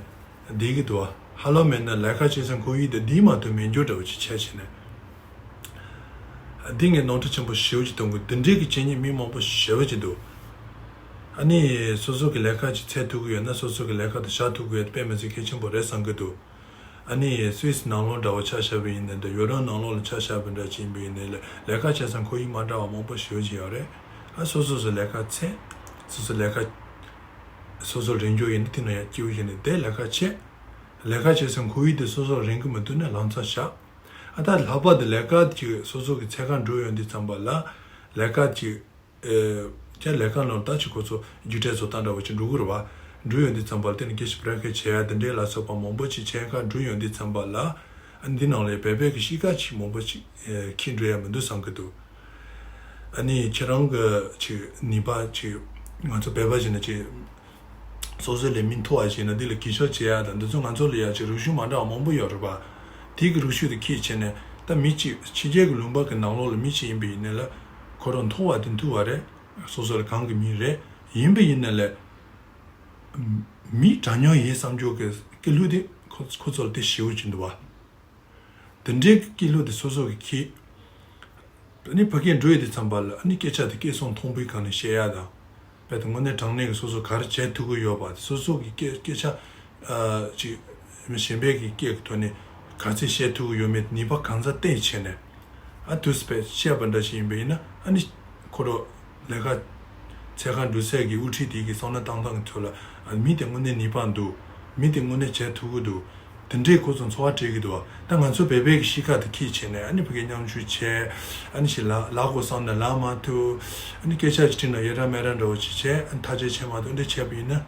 བསྡད་ཀྱི་འདུག་བ། ཧ་ལམ་མེད་ན་ལས་ཀ་བྱེད་སའི་ཁོར་ཡུག་དེ་འདི་མ་གཏོགས་མེད་འགྱུར་འདྲ་བོ་ཅིག་ཆགས་བྱས་ནས། འདི་ངས་ནོར་འཁྲུལ་ཆེན་པོ་ཞེ་པོ་ཅིག་མཐོང་གི། འདི་འདྲའི་གི་བྱས་ཉེས་མི་མང་པོ་ཞེ་པོ་ཅིག་འདུག་ཨ་ནི་སོ་སོ་གི་ལས་ཀ་ཅིག་འཚོལ་ཐུབ་ཀྱི་ཡོད་ན་སོ་སོ་གི་ལས་ཀ་དེ་བཞག་ཐུབ་ཀྱི་ཡོད་དཔེ་མི་སྲིད་གལ་ཆེན་པོ་རེད་བསམ་གྱི་འདུག་ཨ་ནི་སུད་སི་ནང་ལོགས་འདྲ་བོ་ཆ་བཞག་པ་ཡིན་ནའི་འདྲ་ཡོ་རོབ་ནང་ལོགས་ལ་ཆ་བཞག་པ་འདྲ་ཅིག་ཡིན་པ་ཡིན་ནའི་ལས་ལས་ཀ་བྱེད་སའི་ཁོར་ཡུག་མ་འདྲ་བ་མང་པོ་ཞེ་པོ་ཅིག་ཡོད་རེད། ཨ་སོ་སོ་སོ་ལས་ཀ་འཚོལ། སོ་སོ་ལས་ཀ་སོ་སོ་རེ་འཇོག་ཡིན་ན་དེ་ནང་ཡང་སྐྱིད་པོ་ཞིག་ནས་དེ་ལས་ཀ་བྱེད། ལས་ཀ་བྱེད་སའི་ཁོར་ཡུག་དེ་སོ་སོ་རིང་གི་མི་འདུག་ན་ལམ་སང་བཞག་ཨ་ད་ལྷག་པར་དུ་ལས་ཀ་ཅིག་སོ་སོ་གི་འཚོལ་གར་འགྲོ་ཡོང་དུས་ཙམ་པ་ལ་ལས་ཀ་ཅིག་ཨེ། ཀྱང་ལས་ཀ་ནང་ད་ཅིག་ཁོ་ཚོ་རྒྱུགས་སྤྲོད་བཟོ་སྟངས་འདྲ་བོ་ཅིག་འགྲོ་གི་རེད་བ། འགྲོ་ཡོང་དུས་ཙམ་པ་ལ་དེ་ནི་སྐད་ཆ་བར་སྐད་བྱེད་ཡ་དེ་འདྲའི་ལ་སོགས་པ་མང་པོ་ཅིག་འཚོལ་གར་འགྲོ་ཡོང་དུས་ཙམ་པ་ལ་ཨ་འདི་ནང་ལ་བོད་པའི་གི་གཤིས་ཀ་ཅིག་མང་པོ་ཅིག་ཨེ། འཁྱེར་འགྲོ་ཡ་མི་འདུག་བསམ་གི་འདུག་ཨ་ནི་ཁྱེད་རང་གི་ཅིག་ནུས་པ་ཅིག་ང་ཚོ་བོད་པ་ཞིག་ན་ཅིག་སོ་སོ་ལས་མི་མཐོ་བ་ཞིག་ན་འདི་ལ་གུས་ཞབས་བྱེད་ཡ་དང་འདི་ཚོ་ང་ཚོ་ལ་ཡ་ཅིག་རུ་ཤུགས་མ་འདྲ་བ་མང་པོ་ཡོད་རེད་པ། དེ་གི་རུ་ཤུགས་དེ་ཁྱེད་བྱས་ནས་ད་མི་གཅིག་ཕྱི་རྒྱལ་གི་ལུང་པ་གི་ནང་ལོགས་ལ་མི་གཅིག་ཡིན་པ་ཡིན་ནའི་ལ་ཁོ་རང་མཐོ་བ་དེ་མཐོ་བ་རེད། སོ་སོ་ལ་གང་གི་མི་རེད། ཡིན་པ་ཡིན་ནའི་ལ་མི་དྲ་མཉམ་ཡིན་བསམ་འཇོག་གི་སྐད་ལུགས་དེ་ཁོ་ཁོ་ཚོ་ལ་དེ་ཞེ་པོ་ཅིག་འདུག་བ། དེ་འདྲའི་སྐད་ལུགས་དེ་སོ་སོ་གི་ཁྱེད། ཨ་ནི་ཕ་གིར་འགྲོ་ཡི་དེ་ཙམ་པ་ལ་ཨ་ནི་སྐད་ཆ་དེ་སྐད་གསང་མཐོན་པོའི་སྒང་ནས་བཤད་ཡ་དང་། དཔེ་དེ་དངོས་གནས་དྲང་གནས་ཀྱི་སོ་སོ་ག་རེ་བྱེད་ཐུབ་ཀྱི་ཡོད་པ་དེ་སོ་སོ་གི་སྐད་སྐད་ཆ་ཨ་ཅིག་གཞན་པའི་གི་སྐད་ཀྱི་ཐོག་ནས་ག་ཚད་བཤད་ཐུབ་ཀྱི་ཡོད་མེད་ནུས་པ་གང་ཙམ་བཏོན་བྱས་ནས་ཨ་དུས་དཔེ་བཤད་པ་འདྲ་ཞིག་ཡིན་པ་ཡིན་ན་ཨ་ནི་ཁོ་རང་ལས་ཀ་འཚོལ་གར་འགྲོ་སའི་གི་དབུ་ཁྲིད་དེ་གི་བསམ་བློ་བཏང་སྟངས་ཀྱི་ཐོག་ལ་ཨ་མི་དེ་དངོས་གནས་ནུས་པ་འདུག་མི་དེ་དངོས་གནས་བྱེད་ཐུབ་ཀྱི་འདུག་དེ་འདྲས་ཁོ་ཚོ་འཚོ་བ་སྐྱེལ་གྱི་འདུག་ད་ང་ཚོ་བོད་པའི་གི་གཤིས་ཀ་དེ་ཁྱེད་བྱས་ནས་ཨ་ནི་ཕ་གིར་མཉམ་ཞུགས་བྱས། ཨ་ནི་ཞིག་ལ་ལབ་དགོས་བསམ་ན་ལབ་མ་ཐུབ། ཨ་ནི་སྐད་ཆ་ཞིག་དྲིས་ན་ཡེ་ར་མེ་ར་འདྲ་བོ་ཞིག་བྱས་ཨ་ནི་ཐག་གཅོད་བྱས་མ་ཐུབ་འདྲ་བྱས་པ་ཡིན་ན།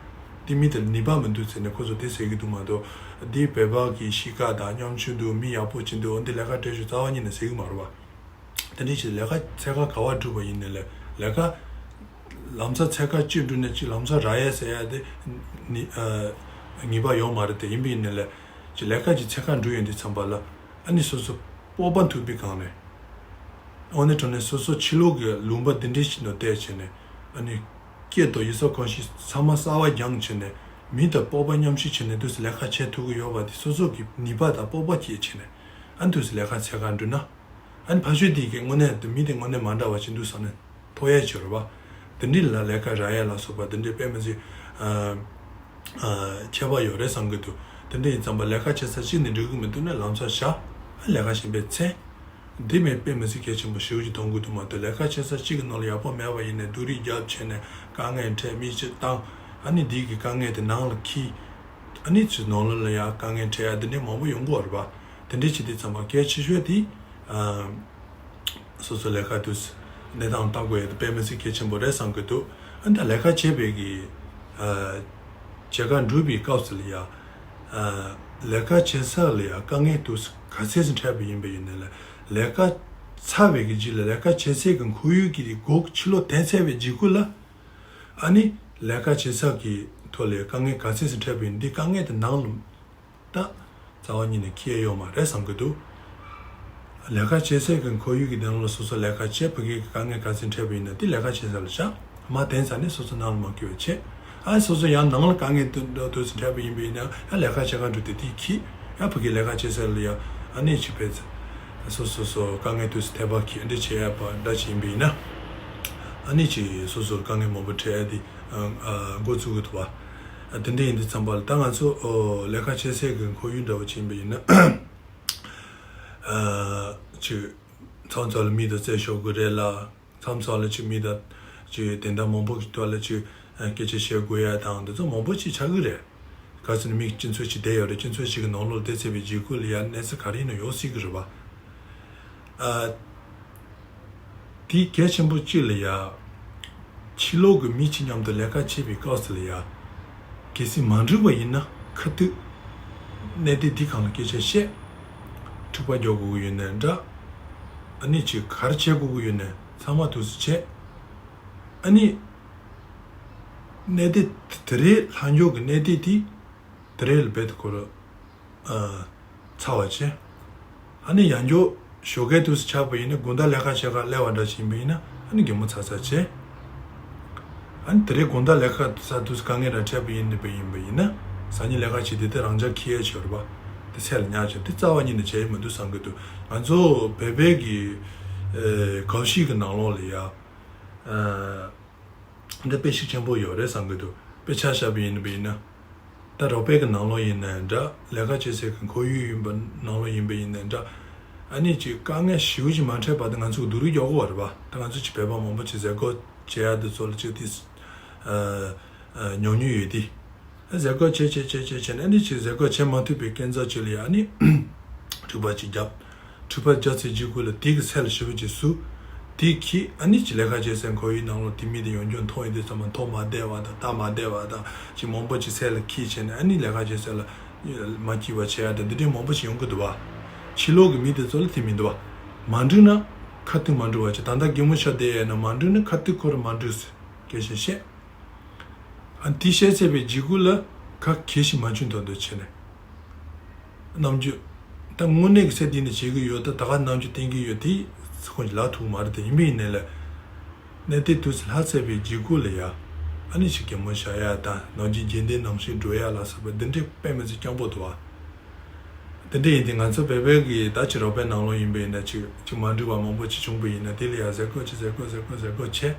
དེ་མི་དེར་ནུས་པ་མི་འདུག་ཟེར་ནས་ཁོ་ཚོ་དེ་ཟེར་གྱི་འདུག་མ་གཏོགས། འདི་བོད་པ་གི་གཤིས་ཀ་དང་མཉམ་ཞུགས་འདུག་མི་ཡག་པོ་ཅིག་འདུག་འདི་ལས་ཀ་སྤྲད་ཤོག་རྩ་བ་ཉིད་ནས་ཟེར་གྱི་མ་རེད་བ། དེ་འདྲ་ཞིག་ལས་ཀ་འཚོལ་གར་ག་པར་འགྲོ་བ་ཡིན་ནའི་ལས་ལས་ཀ་ལམ་སང་འཚོལ་གར་ཅིག་འགྲོ་ནས་ཅིག་ལམ་སང་རག་ཡས་ཟེར་ཡས་དེ་ནི་ཨ་ངེས་པ་ཡོད་མ་རེད་དེ། ཡིན་པ་ཡིན་ནའི་ལས་ཅིག་ལས་ཀ་ཅིག་འཚོལ་གར་འགྲོ་ཡོང་དུས་ཙམ་པ་ལ་ཨ་ནི་སོ་སོ་སྤོབས་པ་ཐུབ་པའི་སྒང་ནས་དངོས་གནས་དྲང་གནས་སོ་སོ་ཕྱི་ལོགས་ཀྱི་ལུང་པ་འདི་འདྲའི་ཞིག་ནང་བསྡད་བྱས་ནས་ཨ་ནི་སྐད་དང་ཡིག་གཟུགས་གོམས་གཤིས་ཚང་མ་གསར་བ་སྦྱངས་བྱས་ནས་མི་དང་སྤོབས་པ་མཉམ་སྤྱོད་བྱས་ནས་དུས་སུ་ལས་ཀ་བྱེད་ཐུབ་ཀྱི་ཡོད་པ་དེ་སོ་སོ་གི་ནུས་པ་དང་སྤོབས་པ་སྐྱེད་བྱས་ནས་ཨ་ནི་དུས་སུ་ལས་ཀ་འཚོལ་གར་འགྲོ་ན། ཨ་ནི་ཕ་ཤོད་དེ་གི་དངོས་གནས་དུ་མི་དེ་དངོས་གནས་མ་འདྲ་བ་ཅིག་འདུག་བསམ་ནས་མཐོང་ཡས་ཅིག་ཡོད་རེད་པ། དེ་འདྲའི་ལ་ལས་ཀ་རག་ཡས་ལ་སོགས་པ་དེ་འདྲའི་དཔེ་མི་སྲིད་ཨ་ཨ་ཁྱད་པར་ཡོད་རེད་བསམ་གི་འདུག་དེ་འདྲ་ཡིན་ཙམ་པ་ལས་ཀ་བྱེད་ས་གཅིག་ནས་འགྲིག་གི་མི་འདུག་ན་ལམ་སང་བཞག་ཨ་ལས་ཀ་གཞན་པའི་འཚོལ། དེ་མིན་དཔེ་མི་སྲིད་གལ་ཆེན་པོ་ཞེ་པོ་ཅིག་མཐོང་གི་འདུག་མ་གཏོགས་ལས་ཀ་བྱེད་ས་གཅིག་གི་ནང་ལ་ཡག་པོ་མེད་པ་ཡིན་ནས་སྡུག་རུས་རྒྱབ་བྱས་ནས་དཀའ་ངལ་འཕྲད་མི་གཅིག་བཏང་ཨ་ནི་འདི་གི་དཀའ་ངལ་དེ་ནང་ལ་འཁྱེར། ཨ་ནི་ཚུར་ནང་ལོགས་ལ་ཡང་དཀའ་ངལ་འཕྲད་ཡ་འདི་འདྲའི་མང་པོ་ཡོང་གི་ཡོད་རེད་པ། དེ་འདྲའི་བྱེད་དུས་ཙམ་པ་གལ་ཆེ་ཤོས་དེ་ཨ་སོ་སོ་ལས་ཀ་དུས་གནས་སྟངས་ལྟ་དགོས་ཡ་དེ་དཔེ་མི་སྲིད་གལ་ཆེན་པོ་རེད་བསམ་གི་འདུག་ཨ་ནི་ད་ལས་ཀ་བྱེད་པའི་གི་ཨ་བྱེད་གར་འགྲོ་བའི་སྐབས་སུ་ལ་ཡ་ཨ་ལས་ཀ་བྱེད་ས་ལ་ཡ་དཀའ་ངལ་དུས་ག་ཚད་ཅིག་འཕྲད་པ་ཡིན་པ་ཡིན་ནའི་ལས་ལས་ཀ་ཚར་བའི་གི་རྗེས་ལ་ལས་ཀ་བྱེད་སའི་གི་ཁོར་ཡུག་གི་སྒོ་ཕྱི་ལོགས་ཐེབས་ཚར་བའི་རྗེས་ཁུལ་ལ་ཨ་ནི་ལས་ཀ་བྱེད་ས་གི་ཐོག་ལ་དཀའ་ངལ་ག་ཚད་ཅིག་འཕྲད་པ་ཡིན་འདི་དཀའ་ངལ་དེ་ནང་ལ་ད་རྩ་བ་ཉིད་ནས་འཁྱེར་ཡོད་མ་རེད་བསམ་གི་འདུག་ལས་ཀ་བྱེད་སའི་གི་ཁོར་ཡུག་གི་ནང་ལ་སོ་སོ་ལས་ཀ་བྱེད་ཕ་གི་གི་དཀའ་ངལ་ག་ཚད་འཕྲད་པ་ཡིན་ན་དེ་ལས་ཀ་བྱེད་ས་ལ་བཞག་མ་དེ་ཚ་ནས་སོ་སོ་ནང་ལ་མ་འཁྱེར་བ་བྱེད། ཨ་སོ་སོ་ཡང་ནང་ལ་དཀའ་ངལ་དུ་དུ་སུ་འཕྲད་པ་ཡིན་པ་ཡིན་ན་ཡང་ལས་ཀ་བྱེད་ག་འགྲོ་དེ་དེ་འཁྱེར་ཡང་ཕ་གི་ལས་ཀ་བྱེད་ས་ལ་ཡང་ཨ་ནི་ཅི་ཕེ་ཚ་སོ་སོ་སོ་དཀའ་ངལ་དུ་སུ་ཐེབས་པ་འཁྱེར་འདི་བྱེད་ཡ་པ་འདྲ་ཅིག་ཡིན་པ་ཡིན་ན་ཨ་ནི་ཅི་སོ་སོ་དཀའ་ངལ་མང་པོ་འཕྲད་ཡ་དེ་འགོ་བཙུགས་གི་འདུག་བ། དེ་འདྲ་ཡིན་དུས་ཙམ་པ་ལ་ད་ང་ཚོ་ལས་ཀ་བྱེད་སའི་གི་ཁོར་ཡུག་འདྲ་བོ་ཅིག་ཡིན་པ་ཡིན་ན་ཅི་མཚམས་མཚམས་ལ་མི་དང་རྩོད་ཤོར་གི་རེད་ལ། མཚམས་མཚམས་ལ་ཅིག་མི་དང་ཅིག་དེ་འདྲ་མང་པོ་གི་ཐོག་ལ་ཅིག་སྐད་ཆ་བཤད་དགོས་ཡ་དང་འདི་ཚོ་མང་པོ་ཅིག་ཆགས་གི་རེད། ག་ཚོད་ནས་མི་སྤྱི་ཚོགས་ཅིག་བསྡད་ཡོད་རེད། སྤྱི་ཚོགས་ཅིག་གི་ནང་ལོགས་བསྡད་ཚར་བའི་རྗེས་ཁུལ་ལ་ཡ་གནས་ཚུལ་ག་རེ་ཡིན་ན་ཡོང་སྲིད་གི་རེད་བ། ཨ། དེ་གལ་ཆེན་པོ་གཅིག་ལ་ཡ། ཕྱི་ལོགས་ཀྱི་མི་གཅིག་མཉམ་དུ་ལས་ཀ་བྱེད་པའི་སྐབས་སུ་ལ་ཡ། གལ་སྲིད་མ་འགྲིག་པ་ཡིན་ན་ཁ་ཐུག་གནད་དོན་འདི་སྒང་ལ་སྐད་ཆ་བཤད། འཁྲུག་པ་རྒྱག་དགོས་ཀྱི་ཡོད་ནའི་འདྲ། ཨ་ནི་ཅིག་ག་རེ་བྱེད་དགོས་ཀྱི་ཡོད་ནའི་ཚང་མ་དུས་སུ་བྱེད། ཨ་ནི། གནས་སྡོད་དེ་རེད། ལྷག་འཇོག་གི་གནས་སྡོད་དེ་དེ་རེད་ལ་རྦད་དེ་ཁོ་ར་ཚར་བ་བྱས། ཨ་ནི་ཡང་འཇོག་ཞོགས་ཀའི་དུས་སུ་ཆགས་པ་ཡིན་ན་དགོང་དག་ལས་ཀ་བྱེད་གར་སླེབས་པ་འདྲ་ཞིག་ཡིན་པ་ཡིན་ན་ཨ་ནི་གད་མོ་ཚ་ཚ་བྱས། ཨ་ནི་དེ་རིང་དགོང་དག་ལས་ཀ་ས་དུས་དཀའ་ངལ་ར་འཕྲད་པ་ཡིན་པ་ཡིན་པ་ཡིན་ན་སང་ཉིན་ལས་ཀ་བྱེད་དུས་དེ་རང་འཇགས་ཁེ་ཡ་ཆོར་བ་དེ་ཚད་ལ་ཉར་བྱས་དེ་རྩ་བ་ཉིད་ནས་བྱས་ཡོད་མི་འདུག་བསམ་གི་འདུག་ང་ཚོ་བོད་པའི་གི་ཨེ་གོམས་གཤིས་ཀྱི་ནང་ལོགས་ལ་ཡ་ཨེ་འདི་དཔེ་ཤུགས་ཆེན་པོ་ཡོད་རེད་བསམ་གི་འདུག་དཔེ་ཆ་བཞག་པ་ཡིན་པ་ཡིན་ན། ད་རོགས་པའི་གི་ནང་ལོགས་ཡིན་ནའི་འདྲ། ལས་ཀ་བྱེད་སའི་གི་ཁོར་ཡུག་ཡིན་པ་ནང་ལོགས་ཡིན་པ་ཡིན་ནའི་འདྲ། ཨ་ནི་ཅིག་དཀའ་ངལ་ཞེ་པོ་ཅིག་མ་འཕྲད་བར་དུ་ང་ཚོ་གི་སྡུག་རུས་རྒྱག་དགོས་པ་རེད་པ། ད་ང་ཚོ་ཅིག་བོད་པ་མང་པོ་ཅིག་ཟས་གོས་བྱེད་ཡ་དེ་ཚོ་ལ་ཅིག་དེ་ཨ་ཨ་ཉོ་ཉོ་ཡོད་དེ། ཨ་ཟས་གོས་བྱེད་བྱེད་བྱེད་བྱེད་བྱེད་ནས་ཨ་ནི་ཅིག་ཟས་གོས་བྱེད་མ་ཐུབ་པའི་སྐྱོན་འཛུགས་ཅིག་ལ་ཡ་ཨ་ནི་འཁྲུག་པ་ཅིག་བརྒྱབ། འཁྲུག་པ་བརྒྱབ་ཚེ་རྗེས་ཁོ་ལ་དེ་གི་སེལ་ཞེ་པོ་ཅིག་བཟོས། དེ་གིས་ཨ་ནི་ཅིག་ལས་ཀ་བྱེད་སའི་ཁོར་ཡུག་ནང་ལོགས་དེ་མི་དེ་ཡོང་རྒྱུ་མཐོང་ཡོང་དུས་ཙམ་པ་མཐོ་མ་བསྡད་པ་དང་སྟབས་མ་བདེ་བ་དང་ཅིག་མང་པོ་ཅིག་སེལ་ལ་ཁྱེར་བྱས་ནས་ཨ་ནི་ལས་ཀ་བྱེད་སའི་ལ་མ་སྐྱིད་པ་བྱེད་ཡ་དང་འདི་འདྲའི་མང་པོ་ཞིག་ཡོང་གི་འདུག་བ། ཕྱི་ལོགས་ཀྱི་མི་དེ་ཚོ་ལ་དེ་མི་འདུག་བ། མ་འགྲིག་ན་ཁ་ཐུག་མ་འགྲིག་བ་བྱེད། ད་ལྟ་གད་མོ་ཤོར་བསྡད་ཡས་ན་མ་འགྲིག་ན་ཁ་ཐུག་ཁོ་རང་མ་འགྲིག་ཟེར་སྐད་ཆ་བཤད། ཨ་དེ་བཤད་ཚར་བའི་རྗེས་ཁོ་ལ་ཁ་གད་ཞིག་མ་བྱུང་དོན་དུ་བྱས་ནས། རྣམ་འགྱུར། ད་དངོས་གནས་ཀྱི་ཚེ་འདི་ནས་བྱེད་ཀྱི་ཡོད། ད་ད་ག་རྣམ་འགྱུར་བསྟན་གྱི་ཡོད་དེ་ཁོང་གིས་ལབ་ཐུབ་མ་རེད། དེ་ཡིན་པ་ཡིན་ནའི་ལ། གནས་དེ་དུས་སུ་ལྷག་ཚར་བའི་རྗེས་ཁོ་ལ་ཡ། ཨ་ནི་ཞིག་གད་མོ་བྱ་ཡ་དང་ནམ་རྒྱུན་རྗེས་འདེད་ནང་བཞིན་འགྲོ་ཡ་ལ་སོགས་པ་འདི་འདྲའི་དཔེ་མི་སྲིད་སྐྱོ་པོ་འདུག་བ། དེ་འདྲ་ཡིན་དུས་ང་ཚོ་བོད་པའི་གི་ད་ཅི་རོགས་པའི་ནང་ལོགས་ཡིན་པ་ཡིན་ན་ཅིག་ཅིག་མ་འགྲིག་པ་མང་པོ་ཅིག་བྱུང་པ་ཡིན་ན་དེ་ལ་ཡ་ཟས་གོས་ཅིག་ཟས་གོས་ཟས་གོས་ཟས་གོས་བྱས།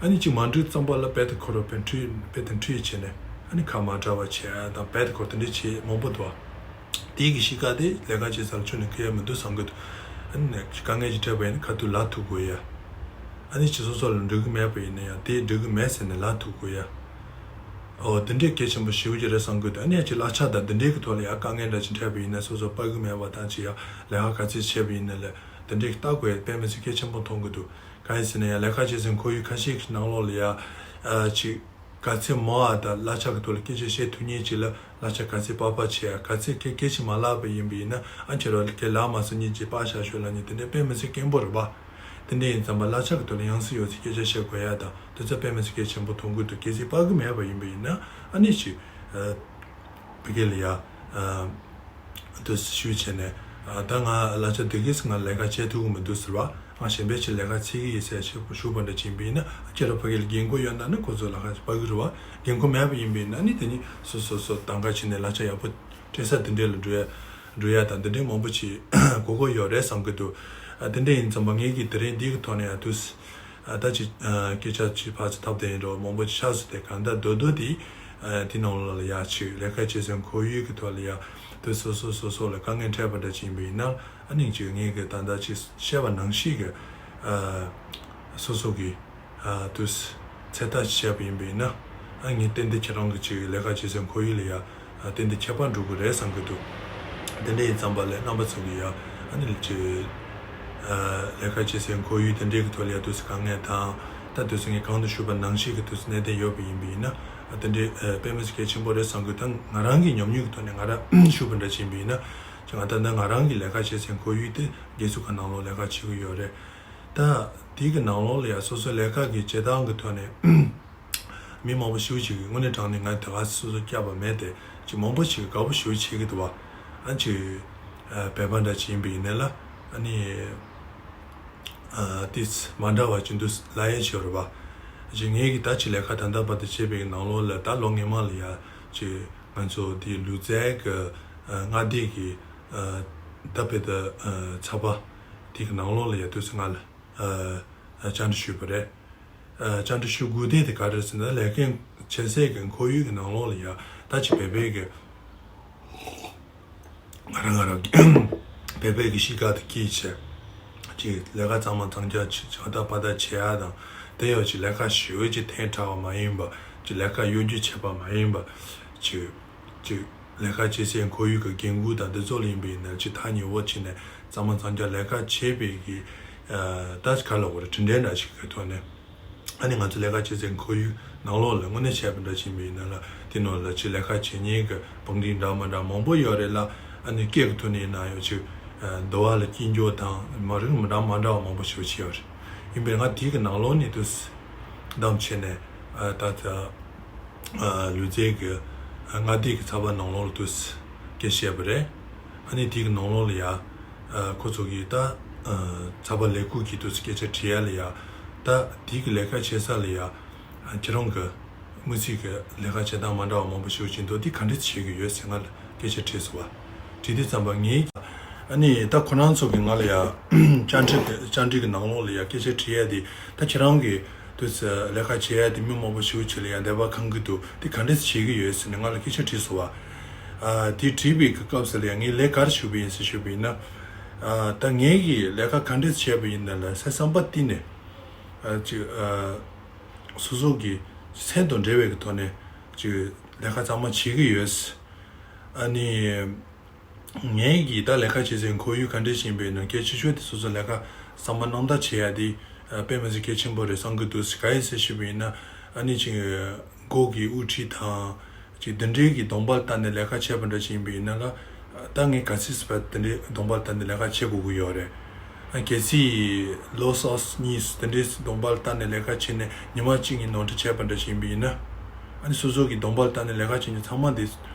ཨ་ནི་ཅིག་མ་འགྲིག་ཙམ་པ་ལ་རྦད་དེ་ཁོ་རང་དཔེ་འཁྲུལ་དཔེ་དེ་འཁྲུལ་བྱས་ནས་ཨ་ནི་ཁ་མ་གྲགས་པ་བྱས་དང་རྦད་དེ་ཁོ་དེ་འདྲ་བྱས་མང་པོ་འདུག་བ། དེའི་གི་གཤིས་ཀ་དེ་ལས་ཀ་བྱེད་ས་ལ་ཁྱོན་ནས་ཁེལ་ཡ་མི་འདུག་བསམ་གི་འདུག་ཨ་ནི་དཀའ་ངལ་ཅིག་འཕྲད་པ་ཡིན་ན་ཁ་ཐུག་ལབ་ཐུབ་དགོས་ཡ། ཨ་ནི་ཅིག་སོ་སོ་ལ་འགྲིག་གི་མེད་པ་ཡིན་ན་ཡང་དེ་འགྲིག་གི་མེད་ཟེར་ནས་ལབ་ཐུབ་དགོས་ཡ། ཨོ་དེ་འདྲའི་གལ་ཆེན་པོ་ཞེ་པོ་ཅིག་རེད་བསམ་གི་འདུག་ཨ་ནི་ཡང་ཅིག་གླ་ཆ་དང་དེ་འདྲའི་གི་ཐོག་ལ་ཡང་དཀའ་ངལ་འདྲ་ཅིག་འཕྲད་པ་ཡིན་ན་སོ་སོ་དཔའ་གི་མེད་པ་དང་ཅིག་ཡང་ལས་ཀ་ག་ཚོད་བྱས་པ་ཡིན་ན་ལས་དེ་འདྲའི་ལྟ་དགོས་དཔེ་མི་སྲིད་གལ་ཆེན་པོ་མཐོང་གི་འདུག་གང་ཡིན་ཟེར་ན་ཡང་ལས་ཀ་བྱེད་སའི་ཁོར་ཡུག་ཁ་ཤས་ཀྱི་ནང་ལོགས་ལ་ཡང་ཨ་ཅིག་ག་ཚོད་མང་བ་དང་གླ་ཆ་གི་ཐོག་ལ་སྐད་ཆ་བཤད་ཐུབ་མཁན་ཅིག་ལ་གླ་ཆ་ག་ཚོད་དཔག་པ་བྱས་ཡ་ག་ཚོད་གལ་གལ་ཞིག་མ་ལབ་པ་ཡིན་པ་ཡིན་ན་ཨ་ཁྱེད་རང་གི་ལབ་མ་སོང་མཁན་ཅིག་དཔག་བཞག་ཤོག་ལབ་མཁན་དེ་འདྲའི་དཔེ་མི་སྲིད་དཀོན་པོ་རེད་པ། དེ་འདྲ་ཡིན་ཙམ་པ་གླ་ཆ་གི་ཐོག་ལ་ཡང་སེ་ཡོད་ཚད་སྐད་ཆ་བཤད་དགོས་ཡ་དང་དུས་ཚོད་དཔེ་མི་སྲིད་གལ་ཆེན་པོ་མཐོང་གི་འདུག་གལ་སྲིད་དཔག་གི་མེད་པ་ཡིན་པ་ཡིན་ན་ཨ་ནི་ཞིག་ཨ་ཕ་གི་ལ་ཡ་ཨ་དུ་ཞུས་བྱས་ནས་ཨ་ད་ང་གླ་ཆ་དེ་གས་སུ་ང་ལས་ཀ་བྱེད་ཐུབ་གི་མི་འདུག་ཟེར་བ། ང་གཞན་པའི་ཕྱིར་ལས་ཀ་བྱེད་ཀྱི་ཡིན་ཟེར་ཞུ་ཞུ་བ་འདྲ་ཅིག་ཡིན་པ་ཡིན་ན་ཨ་ཁྱེད་རང་ཕ་གི་ལ་འགན་ཁུར་ཡོད་ན་ནི་ཁོ་ཚོ་ལ་ཁ་ཕ་གི་རེད་བ། འགན་ཁུར་མེད་པ་ཡིན་པ་ཡིན་ན་ནི་དེ་ནི་སོ་སོ་སོ་གདམ་ག་བྱས་ནས་གླ་ཆ་ཡག་པོ་སྤྲད་ས་དེ་འདྲ་ལ་འགྲོ་ཡ་འགྲོ་ཡ་དང་དེ་འདྲའི་མང་པོ་ཅིག་དགོས་མཁོ་ཡོད་རེད་བསམ་གི་འདུག་ཨ་དེ་འདྲ་ཡིན་ཙམ་པ་ངེད་ཀྱིས་དེ་རིང་འདི་གི་ཐོག་ནས་ཡང་དུས་ཨ་ད་ཅིག་ཨ་སྐད་ཆ་ཅིག་ཕར་ཚུར་བཏབ་བསྡད་ཡིན་འགྲོ་མང་པོ་ཅིག་ཆགས་སོང་སྟེ་གང་ལྟར་མདོར་བསྡུས་དེ་ཨ་དེ་ནང་ལོགས་ལ་ཡ་ཅིག་ལས་ཀ་བྱེད་སའི་ཁོར་ཡུག་གི་ཐོག་ལ་ཡ་དུས་སོ་སོ་སོ་སོ་ལ་དཀའ་ངལ་འཕྲད་པ་འདྲ་ཅིག་ཡིན་པ་ཡིན་ན་ཨ་ནི་ཅིག་ངེད་ཀྱིས་ད་ལྟ་ཅིག་བཤད་པ་ནང་བཞིན་གྱི་ཨ་སོ་སོ་གི་ཨ་དུས་ཚོད་ལྟ་བྱས་པ་ཡིན་པ་ཡིན་ན་ཨ་ངས་ཏན་ཏན་ཁྱེད་རང་གི་ཅིག་ལས་ཀ་བྱེད་སའི་ཁོར་ཡུག་ལ་ཡ་ཨ་ཏན་ཏན་ཁྱད་པར་འགྲོ་གི་རེད་བསམ་གི་འདུག་དེ་འདྲ་ཡིན་ཙམ་པ་ལས་རྣམ་པ་ཚོ་གི་ཡ་ཨ་ནི་ཅིག་ཨ་ལས་ཀ་བྱེད་སའི་ཁོར་ཡུག་དེ་འདྲའི་གི་ཐོག་ལ་ཡ་དུས་དཀའ་ངལ་དང་ད་དུས་ངས་གོང་དུ་ཞུས་པ་ནང་བཞིན་གྱི་དུས་གནད་དོན་ཡོད་པ་ཡིན་པ་ཡིན་ན་ཨ་དེ་འདྲའི་ཨ་དཔེ་མི་སྲིད་གལ་ཆེན་པོ་རེད་བསམ་གི་འདུག་ང་རང་གི་ཉམས་མྱོང་གི་ཐོག་ནས་ང་རང་ཞུས་པ་འདྲ་ཅིག་ཡིན་པ་ཡིན་ན་ཅིག་ང་ད་ལྟ་ང་རང་གི་ལས་ཀ་བྱེད་སའི་ཁོར་ཡུག་དེ་རྒས་གསོ་ཁང་ནང་ལོགས་ལས་ཀ་བྱེད་གི་ཡོད་རེད། ད་དེ་གི་ནང་ལོགས་ལ་ཡ་སོ་སོའི་ལས་ཀ་གི་བྱེད་སྟངས་ཀྱི་ཐོག་ནས་མི་མང་པོ་ཞེ་པོ་ཅིག་གིས་དངོས་གནས་དྲང་གནས་ང་དེ་ག་སོ་སོ་བསྐྱབས་པ་མེད་དེ་ཅིག་མང་པོ་ཞིག་གིས་དགའ་པོ་ཞེ་པོ་བྱེད་ཀྱི་འདུག་བ། ཨ་ཅིག་ཨ་བོད་པ་འདྲ་ཅིག་ཡིན་པ་ཡིན་ནའི་ལ་ཨ་ནི་ཨ་ཏིས་མ་འདྲ་བ་ཅིག་འདུག་ལབ་ཡས་ཅིག་ཡོད་རེད་བ། ཅིག་ངེད་ཀྱིས་ད་ཅིག་ལས་ཀ་ད་ལྟ་བར་དུ་བྱས་པའི་ནང་ལོགས་ལ་ད་ལོ་སྔོན་མ་ལ་ཡ་ཅིག་ང་ཚོ་དེའི་ལུས་རྩལ་གྱི་ཨ་མངའ་སྡེ་གི་ཨ་ད་བོད་ད་ཨ་ཚགས་པར་དེ་གི་ནང་ལོགས་ལ་ཡ་དུས་སུ་ང་ལ་ཨ་ཨ་བཅར་འདྲི་ཞུས་པ་རེད། ཨ་བཅར་འདྲི་ཞུ་དགོས་དོན་དེ་ག་རེ་རེད་ཟེར་ན་ལས་ཀའི་བྱེད་སའི་གི་ཁོར་ཡུག་གི་ནང་ལོགས་ལ་ཡ་ད་ཅིག་བོད་པའི་གི་ང་རང་ང་རང་གི་བོད་པའི་གི་གཤིས་ཀ་དེ་གིས་བྱས་ཅིག་ལས་ཀ་གཙང་མ་གཙང་རྐྱང་ཅིག་ཅག་ད་པ་ད་བྱེད་ཡ་དང་དེ་ཡང་ཅིག་ལས་ཀ་ཞེ་པོ་ཅིག་ཐལ་དྲགས་པ་མ་ཡིན་པ་ཅིག་ལས་ཀ་གཡོ་སྒྱུ་བྱས་པ་མ་ཡིན་པ་ཅིག་ཅིག་ལས་ཀ་བྱེད་སའི་ཁོར་ཡུག་གི་འགན་ཁུར་དང་འདི་ཚོ་ལ་ཡིན་པ་ཡིན་ན་ཅིག་ཐག་ཉེ་བོ་བྱས་ནས་གཙང་མ་གཙང་རྐྱང་ལས་ཀ་བྱེད་པའི་གི་ཨ་ད་ག་ལ་བར་དྲིན་དྲན་འདྲ་ཞིག་གི་ཐོག་ནས་ཨ་ནི་ང་ཚོ་ལས་ཀ་བྱེད་སའི་ཁོར་ཡུག་ནང་ལོགས་ལ་དངོས་གནས་བྱས་པ་འདྲ་ཞིག་ཡིན་པ་ཡིན་ན་ལ་དེ་ནང་ལ་ཅིག་ལས་ཀ་བྱེད་མཁན་གི་བང་སྒྲིག་འདྲ་མ་འདྲ་མང་པོ་ཡོད་རེད་ལ་ཨ་ནི་སྐད་ཀྱི་ཐོག་ནས་ཡིན་ན་ཡང་ཅིག་ཨ་འདུལ་བ་ལ་སྐྱིད་འཇོག་དང་མ་རིག་མི་འདྲ་མ་འདྲ་བ་མང་པོ་ཞིག་བྱས་ཡོད་རེད། ཡིན་པས་ང་དེའི་གི་ནང་ལོགས་ནས་དུས་བདམས་བྱས་ནས་ཨ་ད་ད་ ལུས་རྩལ་གྱི་མངའ་སྡེ་གི་ཚགས་པར་ནང་ལོགས་ལ་དུས་སྐད་བཤད་པ་རེད། ཨ་ནི་དེའི་ནང་ལོགས་ལ་ཡ་ཁོ་ཚོ་གིས་ད་ཚགས་པར་ལས་ཁུངས་ཀྱི་དུས་སྐད་ཆ་དྲིས་ཡ་ལ་ཡ། ད་དེའི་ལས་ཀ་བྱེད་ས་ལ་ཡ་ཁྱེད་རང་གི་དམིགས་བསལ་གྱི་ལས་ཀ་བྱེད་སྟངས་མ་འདྲ་བ་མང་པོ་ཞིག་བྱེད་འདུག་དེ་ག་འདྲས་བྱེད་ཀྱི་ཡོད་ཟེར་ང་ལ་སྐད་ཆ་དྲིས་སོང་བ། དྲིས་དུས་ཙམ་པ་ངས། ཨ་ནི་ད་ཁོ་རང་ཚོ་གིས་ང་ལ་ཡ་བཅར་འདྲི་བཅར་འདྲི་གི་ནང་ལོགས་ལ་ཡ་སྐད་ཆ་དྲིས་ཡ་དེ། ད་ཁྱེད་རང་གི་དུས་ལས་ཀ་བྱེད་ཡ་དེ་མི་མང་པོ་ཞིག་ཅིག་ལ་ཡ་འདོད་པ་ཁེངས་ཀྱི་འདུག་དེ་ག་འདྲས་བྱེད་ཀྱི་ཡོད་ཟེར་ནས་ང་ལ་སྐད་ཆ་དྲིས་སོང་བ། ཨ་དེ་དྲིས་པའི་གི་སྐབས་སུ་ལ་ཡ་ངས་ལས་ག་རེ་ཞུས་པ་ཡིན་ཟེར་ཞུས་པ་ཡིན་ན། ཨ་ད་ངས་གི་ལས་ཀ་ག་འདྲས་བྱས་པ་ཡིན་ན་ལ་ཟེར་བསམ་པ་གཏིང་ནས། ཨ་ཅིག་ཨ་སོ་སོ་གི་སེམས་དང་འབྲེལ་བའི་གི་ཐོག་ནས་ཅིག་ལས་ཀ་གཙང་མ་བྱེད་ཀྱི་ཡོད། ཨ་ནི། ངས་ཀྱིས་ད་ལས་ཀ་བྱེད་སའི་ཁོར་ཡུག་ག་འདྲས་ཤིག་ཡིན་པའི་ནང་གལ་ཆེ་ཤོས་དེ་སོ་སོ་ལས་ཀ་བསམ་པ་རྣམ་དག་བྱེད་ཡ་དེ་དཔེ་མི་སྲིད་གལ་ཆེན་པོ་རེད་བསམ་གྱི་འདུག་ག་ཡིན་ཟེར་ཞུས་པ་ཡིན་ན། ཨ་ནི་ཅིག་མགོ་གི་དབུགས་ཁྲིད་དང་། ཅིག་འདི་འདྲའི་གི་གདོང་པ་ལྟ་ནས་ལས་ཀ་བྱས་པ་འདྲ་ཞིག་ཡིན་པ་ཡིན་ན་ལ། ད་ངས་ག་ཚོད་ཟེར་བ་འདི་འདྲའི་གདོང་པ་ལྟ་ནས་ལས་ཀ་བྱེད་དགོས་ཀྱི་ཡོད་རེད། ཨ་གལ་སྲིད་ལོ་གསུམ་གཉིས་དེ་འདྲའི་གདོང་པ་ལྟ་ནས་ལས་ཀ་བྱས་ནས་ཉི་མ་གཅིག་གཉིས་ནོར་འཁྲུལ་བྱས་པ་འདྲ་ཞིག་ཡིན་པ་ཡིན་ན། ཨ་ནི་སོ་སོ་གི་གདོང་པ་ལྟ་ནས་ལས་ཀ་བྱེད་མཁན་ཚང་མ་དེ་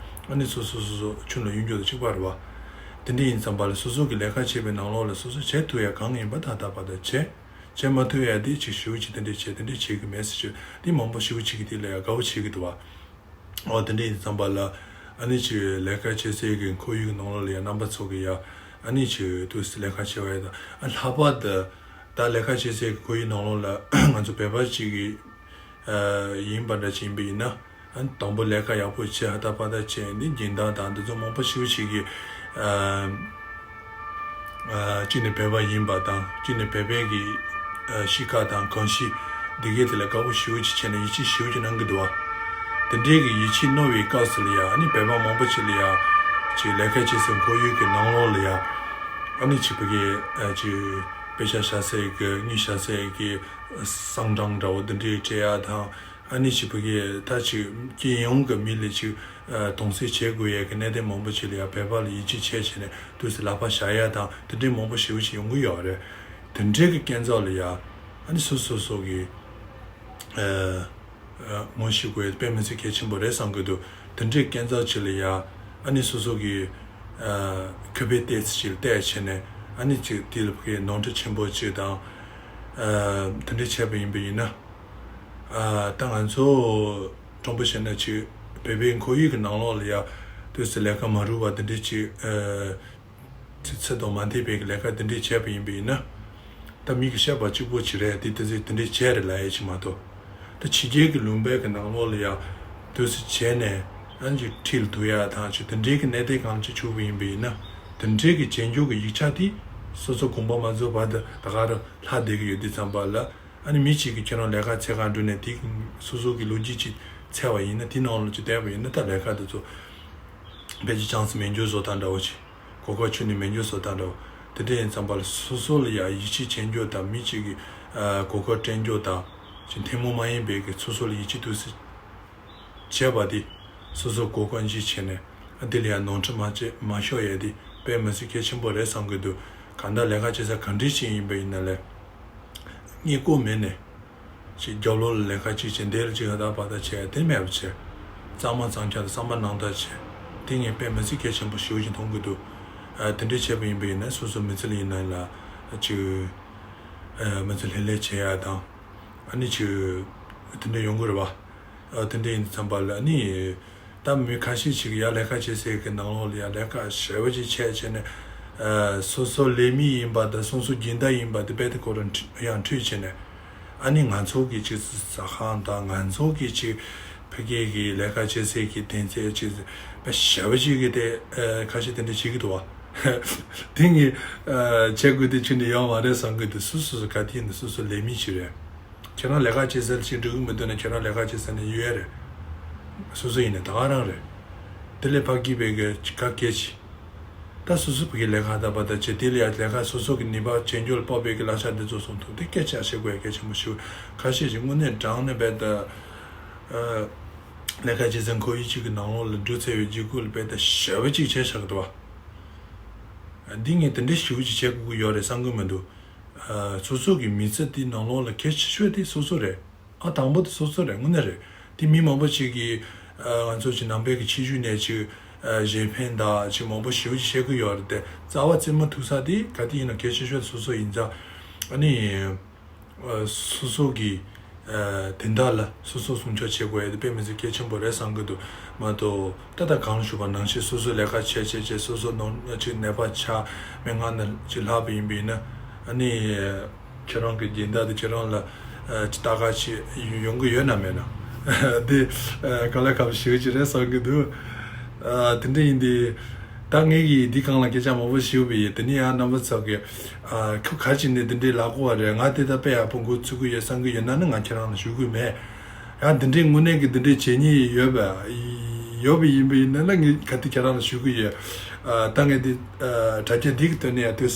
ཨ་ནི་སོ་སོ་སོ་སོ་ཆུ་ལ་གཡུག་རྒྱུ་དང་གཅིག་པ་རེད་བ། དེ་འདྲ་ཡིན་ཙམ་པ་ལ་སོ་སོ་གི་ལས་ཀ་བྱེད་པའི་ནང་ལོགས་ལ་སོ་སོ་བྱེད་ཐུབ་ཡ་གང་ཡིན་པ་ད་ལྟ་བར་དུ་བྱེད། བྱེད་མ་ཐུབ་ཡ་དེ་ཅིག་ཞེ་པོ་ཅིག་དེ་འདྲ་བྱེད་དེ་འདྲ་བྱེད་གི་མེད་ཟེར་ཞུ་དེ་མང་པོ་ཞེ་པོ་ཅིག་གི་དེ་ལ་ཡ་དགའ་པོ་བྱེད་གི་འདུག་བ། འོ་དེ་འདྲ་ཡིན་ཙམ་པ་ལ། ཨ་ནི་ཅིག་ལས་ཀ་བྱེད་སའི་གི་ཁོར་ཡུག་གི་ནང་ལོགས་ལ་ཡ་རྣམ་པ་ཚོ་གི་ཡ། ཨ་ནི་ཅིག་དུས་སུ་ལས་ཀ་བྱེད་པ་ཡ་དང་ཨ་ལྷག་པར་དུ་ད་ལས་ཀ་བྱེད་སའི་གི་ཁོར་ཡུག་ནང་ལོགས་ལ་ང་ཚོ་བོད་པ་ཅིག་གི་ཨ་ཡིན་པ་འདྲ་ཅིག་ཡིན་པ་ཡིན་ན། ཨ་ནི་དང་པོ་ལས་ཀ་ཡག་པོ་བྱེད་ཧ་ད་པ་ད་བྱེད་འདི་སྦྱིན་བདག་དང་འདི་ཚོ་མང་པོ་ཞེ་པོ་ཅིག་གི་ཨ། ཨ་གཅིག་ནི་བོད་པ་ཡིན་པ་དང་གཅིག་ནི་བོད་པའི་གི་ཨ་གཤིས་ཀ་དང་གོམས་གཤིས་འདི་གའི་དེ་ལ་དགའ་པོ་ཞེ་པོ་ཅིག་བྱས་ནས་ཡིད་ཆེས་ཞེ་པོ་ཅིག་གནང་གི་འདུག་བ། དེ་འདྲའི་གི་ཡིད་ཆེས་རྣོ་བའི་སྐབས་སུ་ལ་ཡ་ཨ་ནི་བོད་པ་མང་པོ་ཅིག་ལ་ཡ་ཅིག་ལས་ཀ་བྱེད་སའི་ཁོར་ཡུག་གི་ནང་ལོགས་ལ་ཡ་ཨ་ནི་ཅིག་ཕ་གི་ཨ་ཅིག་དཔེ་ཆ་བཞག་སའི་གི་གཉིད་བཞག་སའི་གི་གསང་གྲངས་འདྲ་བོ་འདི་འདྲའི་སྤྲད་ཡ་དང་། ཨ་ནི་ཅིག་ཕ་གི་ད་ཅིག་སྤྱི་ཡོངས་ཀྱི་མི་ལ་ཅིག་ཨ་གདུང་སེམས་བྱེད་དགོས་ཡས་ཀྱི་གནད་དོན་མང་པོ་ཅིག་ལ་ཡ་བོད་པ་ལ་ཡིད་ཆེས་བྱས་བྱས་ནས་དུས་སུ་ལག་པ་བཞག་ཡ་དང་དེ་འདྲའི་མང་པོ་ཞེ་པོ་ཅིག་ཡོང་གི་ཡོད་རེད། དེ་འདྲའི་གི་སྐྱོན་འཛུགས་ལ་ཡ་ཨ་ནི་སོ་སོ་སོ་གི་ཨ་ཨ་ངོ་ཤེས་དགོས་ཡས་དཔེ་མི་སྲིད་གལ་ཆེན་པོ་རེད་བསམ་གི་འདུག་དེ་འདྲའི་སྐྱོན་འཛུགས་ཅིག་ལ་ཡ་ཨ་ནི་སོ་སོ་གི་ཨ་ཁེ་ཕན་ཏོག་ཙམ་ཅིག་ལ་བལྟས་བྱས་ནས་ཨ་ནི་ཅིག་དེ་ལ་ཕ་གི་ནོར་འཁྲུལ་ཆེན་པོ་ཅིག་དང་ཨ་དེ་འདྲ་བྱས་པ་ཡིན་པ་ཡིན་ན། ཨ་ད་ང་ཚོ་དྲང་པོ་བཤད་ན་ཅིག་བོད་པའི་ཁོར་ཡུག་གི་ནང་ལོགས་ལ་ཡ་དུས་སུ་ལས་ཀ་མ་རུལ་བ་དེ་འདྲ་ཅིག་ཨ་ཚིག་ཚིག་དང་མ་མཐུན་པའི་ལས་ཀ་དེ་འདྲ་བྱས་པ་ཡིན་པ་ཡིན་ན། ད་མི་གི་བཤད་པ་གཅིག་པོ་ཅིག་རེད་དེ་དེ་ཚོས་དེ་འདྲ་བྱས་རེད་ལབ་ཡ་ཅིག་མ་གཏོགས། ད་ཕྱི་རྒྱལ་གི་ལུང་པའི་གི་ནང་ལོགས་ལ་ཡ་དུས་སུ་བྱས་ནས་ཨ་ཅིག་ཁྲིད་ལ་འདུག་ཡ་དང་ཅིག་དེ་འདྲའི་གི་གནད་དོན་གང་ཅིག་བྱུང་བ་ཡིན་པ་ཡིན་ན། དེ་འདྲའི་གི་བྱེད་འཇུག་གི་ཡིག་ཆ་དེ་སོ་སོ་དགོངས་པ་མ་རྫོགས་བར་དུ་ད་ག་རུ་ལྷག་བསྡད་གི་ཡོད་དུས་ཙམ་པ་ལ། ཨ་ནི་མི་གཅིག་གིས་ཁྱེད་རང་ལས་ཀ་འཚོལ་ག་འགྲོ་ནས་དེ་སོ་སོ་གི་ལོ་རྒྱུས་ཅིག་འཚོལ་བ་ཡིན་ན་དེ་ནང་ལོགས་ཅིག་བསྡད་པ་ཡིན་ན་ད་ལས་ཀ་དེ་ཚོ་ཕལ་ཆེར་ཅང་སེ་མེད་འགྱུར་བཟོ་སྟངས་འདྲ་བོ་ཅིག་གོ་སྐབས་ཁྱོན་ནས་མེད་འགྱུར་བཟོ་སྟངས་འདྲ་བོ། དེ་འདྲ་ཡིན་ཙམ་པ་ལ་སོ་སོ་ལ་ཡ་ཡིད་ཆེས་བྱེད་རྒྱུ་དང་མི་གཅིག་གིས་ཨ་གོ་སྐབས་སྤྲད་རྒྱུ་དང་ཅིག་ཐུན་མོང་མ་ཡིན་པའི་གི་སོ་སོ་ལ་ཡིད་ཆེས་ཐུབ་སྲིད། བྱས་པ་དེ་སོ་སོ་གོ་སྐབས་འཇིག་བྱས་ནས་ཨ་དེ་ལ་ཡང་ནོར་འཁྲུལ་མ་བྱེད་མ་ཤོར་ཡས་དེ་དཔེ་མི་སྲིད་གལ་ཆེན་པོ་རེད་བསམ་གི་འདུག་གང་ལྟར་ལས་ཀ་བྱེད་ས་ག་འདྲ་ཞིག་ཡིན་པ་ཡིན་ན་ལས་རྙེད་སྐོར་མེད་ནས་ཅིག་རྒྱབ་ལོགས་ལ་ལས་ཀ་ཅིག་བྱས་འདིར་ཅིག་ཧ་ད་པ་ད་བྱས་དེ་མེད་པ་བྱས། གཙང་མ་གཙང་རྐྱང་དང་བསམ་པ་རྣམ་དག་བྱས། དེ་ངས་དཔེ་མི་སྲིད་གལ་ཆེན་པོ་ཞེ་པོ་ཅིག་མཐོང་གི་འདུག་ཨ་དེ་འདྲ་བྱས་པ་ཡིན་པ་ཡིན་ན་སོ་སོ་མི་ཚེ་ལ་ཡིན་ན་ལ་ཅིག་ཨ་མི་ཚེ་ལྷོད་ལྷོད་བྱེད་ཡ་དང་ཨ་ནི་ཅིག་དེ་འདྲ་ཡོང་གི་རེད་བ། ཨ་དེ་འདྲ་ཡིན་དུས་ཙམ་པ་ལ་ཨ་ནི་ད་མི་ཁ་ཤས་ཤིག་ཡ་ལས་ཀ་བྱེད་སའི་གི་ནང་ལོགས་ལ་ཡ་ལས་ཀ་ཞེ་པོ་ཅིག་བྱས་བྱས་ནས་ཨ་སོ་སོ་ལས་མི་ཡིན་པ་དང་སོ་སོ་སྦྱིན་བདག་ཡིན་པ་དེ་རྦད་དེ་ཁོ་རང་ཡང་འཁྲུལ་བྱས་ནས་ཨ་ནི་ང་ཚོ་གི་ཅིག་ཟ་ཁང་དང་ང་ཚོ་གི་ཅིག་ཕ་གི་གི་ལས་ཀ་བྱེད་སའི་གི་དེ་ཚོ་ཅིག་དཔེ་ཞེ་པོ་ཅིག་གི་དེ་ཨ་ཁ་ཤས་དེ་འདྲ་བྱེད་ཀྱི་འདུག་བ། དེ་ངས་ཨ་བྱེད་དགོས་དེ་ཁྱོན་ནས་ཡོད་མ་རེད་བསམ་གི་འདུག་སོ་སོ་སོ་ག་དུས་ཡིན་ན་སོ་སོ་ལས་མི་ཞིག་རེད། ཁྱེད་རང་ལས་ཀ་བྱེད་ས་ལ་ཅིག་འགྲོ་གི་མི་འདུག་ན་ཁྱེད་རང་ལས་ཀ་བྱེད་ས་ནས་ཡོད་རེད། སོ་སོ་ཡིན་ན་ད་ག་རང་རེད། དེ་ལས་ཕ་གི་བས་གི་ག་གལ་ཆེ། ད་སོ་སོ་ཕ་གི་ལས་ཀ་ད་པ་ད་བྱེད་དེ་ལས་ཡ་ལས་ཀ་སོ་སོ་གི་ནུས་པ་བྱེད་འགྱུར་སྤོབས་པའི་གི་གླ་ཆ་འདི་ཚོ་སོང་ཐུབ་དེ་སྐད་ཆ་བཤད་དགོས་ཡ་གལ་ཆེན་པོ་ཞིག་ཁ་ཤས་ཀྱིས་དངོས་གནས་དྲང་གནས་རྦད་ད། ལས་ཀ་བྱེད་ས་ཁོ་ཡི་གཅིག་གི་ནང་ལོགས་ལ་འགྲོ་ཚར་བའི་རྗེས་ཁུལ་ལ་རྦད་ད་ཞེ་པོ་ཅིག་བྱས་བཞག་གི་འདུག་བ། འདི་ངས་དེ་འདྲ་ཞེ་པོ་ཅིག་བྱེད་དགོས་ཀྱི་ཡོད་རེད་བསམ་གི་མི་འདུག་ཨ་སོ་སོ་གི་མི་ཚེ་དེའི་ནང་ལོགས་ལ་གལ་ཆེ་ཤོས་དེ་སོ་སོ་རེད། ཨ་དང་པོ་དེ་སོ་སོ་རེད་དངོས་གནས་རེད། དེ་མི་མང་པོ་ཅིག་གིས་ཨ་ང་ཚོ་ཅིག་ནང་པའི་གི་ཕྱི་རྒྱུད་ནས་ཅིག་ཨ་གཞན་ཕན་དང་ཅིག་མང་པོ་ཞེ་པོ་ཅིག་བཤད་གི་ཡོད་རེད་དེ། རྩ་བ་རྩེ་མོ་ཐུག་ས་དེ་ག་དེ་ཡིན་ན་གལ་ཆེ་ཤོས་སོ་སོ་ཡིན་ཙང་། ཨ་ནི་ཨ་སོ་སོ་གི་ཨ་དོན་དག་ལ་སོ་སོ་སྲུང་སྐྱོབ་བྱེད་དགོས་ཡ་དེ་དཔེ་མི་སྲིད་གལ་ཆེན་པོ་རེད་བསམ་གི་འདུག་མ་གཏོགས། ད་ལྟ་གང་ཞུས་པ་ནང་བཞིན་སོ་སོ་ལས་ཀ་བྱས་བྱས་བྱས་སོ་སོ་ནོར་ཅིག་ནད་པ་ཆགས་མི་ང་ན་ཅིག་ལྷག་པ་ཡིན་པ་ཡིན་ན། ཨ་ནི་ཁྱེད་རང་གི་སྦྱིན་བདག་དེ་ཁྱེད་རང་ལ་ཨ་ཅིག་ལྟ་ག་ཅིག་ཡོང་གི་ཡོད་ན་མེད་ན། དེ་ཨ་ག་ལ་ག་བ་ཞིག་ཅིག་རེད་བསམ་གི་འདུག་ཨ་དེ་འདྲ་ཡིན་དེ། ད་ངས་ཀྱིས་འདི་སྒང་ལ་སྐད་ཆ་མང་པོ་ཞུས་པ་ཡིན། དེ་ནས་ཡང་རྣམ་པ་ཚོ་གིས་ཨ་ཁོ་ག་ཅིག་ནས་དེ་འདྲའི་ལབ་གོ་བ་རེད། ང་དེ་ལྟ་དཔེ་ཡག་པོ་འགོ་ཚུགས་ཀྱི་ཡོད་བསམ་གི་ཡོད་ན་ནི་ང་ཁྱེད་རང་ལ་ཞུ་གི་མེད། ཡང་འདི་འདྲའི་དངོས་གནས་ཀྱི་འདི་འདྲའི་བྱེད་སྙིང་ཡོད་པ་ཡོད་པ་ཡིན་པ་ཡིན་ན་ནི་ངས་ག་དུས་ཁྱེད་རང་ལ་ཞུ་གི་ཡོད། ཨ་ད་ངས་འདི་ཨ་དྲ་རྒྱ་འདི་གི་ཐོག་ནས་ཡང་དུས་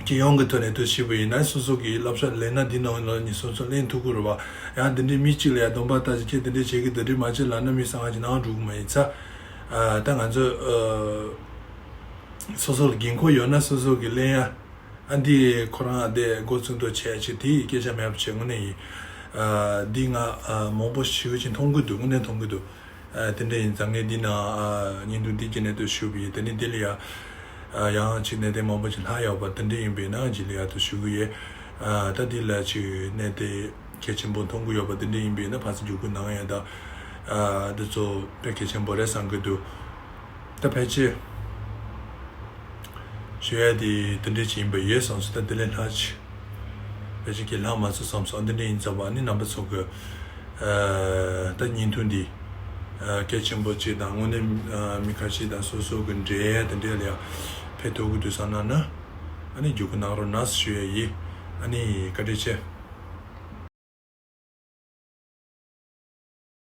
སྤྱི་ཡོངས་ཀྱི་ཐོག་ནས་དུ་ཞུས་པ་ཡིན་ན། སོ་སོ་གི་སློབ་གསོ་ལེན་ན་འདི་ནང་ལ་ནི་སོ་སོ་ལེན་ཐུབ་ཀྱི་རེད་བ། ཡང་འདི་འདྲའི་མི་གཅིག་ལ་ཡང་སྡོམ་པ་ལྟ་ཅི་ཁྱེད་འདི་འདྲའི་བྱེད་ཀྱི་འདི་འདྲའི་མ་བྱེད་ལབ་ན་མི་ས་ང་ཅིག་ནང་འགྲོ་གི་མ་ཡིན་ཙང་། ཨ་ད་ང་ཚོ་ཨ་སོ་སོ་ལ་འགན་ཁུར་ཡོད་ན་སོ་སོ་གི་ལེན་ཡ། ཨ་འདི་ཁོ་རང་ཨ་དེ་འགོ་ཚུགས་འདོད་བྱས་ཅིག་དེ་ཡི་སྐད་ཆ་མེད་པ་བྱས་དངོས་གནས་ཡིན། ཨ་འདི་ང་ཨ་མང་པོ་ཞེ་པོ་ཅིག་མཐོང་གི་འདུག་དངོས་གནས་མཐོང་གི་འདུག་ཨ་དེ་འདྲ་ཡིན་ཙང་ངས་འདི་ན་ཨ་བརྙན་ཐུང་འདི་བརྒྱུད་ནས་དུ་ཞུ་བ་ཡིན། དེ་ནི་འདི་ལ་ཡ་ཨ་ཡང་ཅིག་གནད་དོན་མང་པོ་ཅིག་ལྷག་ཡོད་པ་དེ་འདྲ་ཡིན་པས་ན་རྗེས་ལ་ཡ་དུ་ཞུ་གི་ཡོད། ཨ་ད་འདི་ལ་ཅིག་གནད་དོན་གལ་ཆེན་པོ་མཐོང་གི་ཡོད་པ་དེ་འདྲ་ཡིན་པས་ན་ཕར་ཚུར་བརྒྱུད་སྐུར་གནང་ཡ་དང་། ཨ་འདི་ཚོ་དཔེ་གལ་ཆེན་པོ་རེད་བསམ་གི་འདུག་ད་ཕལ་ཆེར་ཞུ་ཡ་དེ་དེ་འདྲ་ཅིག་ཡིན་པ་ཡོད་བསམ་སོང་། ད་དེ་ལས་ལྷག་ཅིག་ཕལ་ཆེར་གྱི་ལྷག་མ་སོང་བསམ་སོང་། འདི་འདྲ་ཡིན་ཙང་བ་ནི་རྣམ་པ་ཚོ་གི་ཨ་ད་བརྙན་ཐུང་འདི་ཨ་གལ་ཆེན་པོ་ཅིག་དང་དངོས་གནས་ཨ་མི་ཁ་ཤས་དང་སོ་སོ་གི་འབྲེལ་ཡ་དེ་འདྲ་ལ་ཡ་ཕན་ཐོགས་གི་འདུག་བསམ་ན་ན། ཨ་ནི་བརྒྱུད་སྐུར་གནང་རོགས་གནང་ཞུ་ཡ་ཡིན། ཨ་ནི་བཀའ་དྲིན་ཆེ།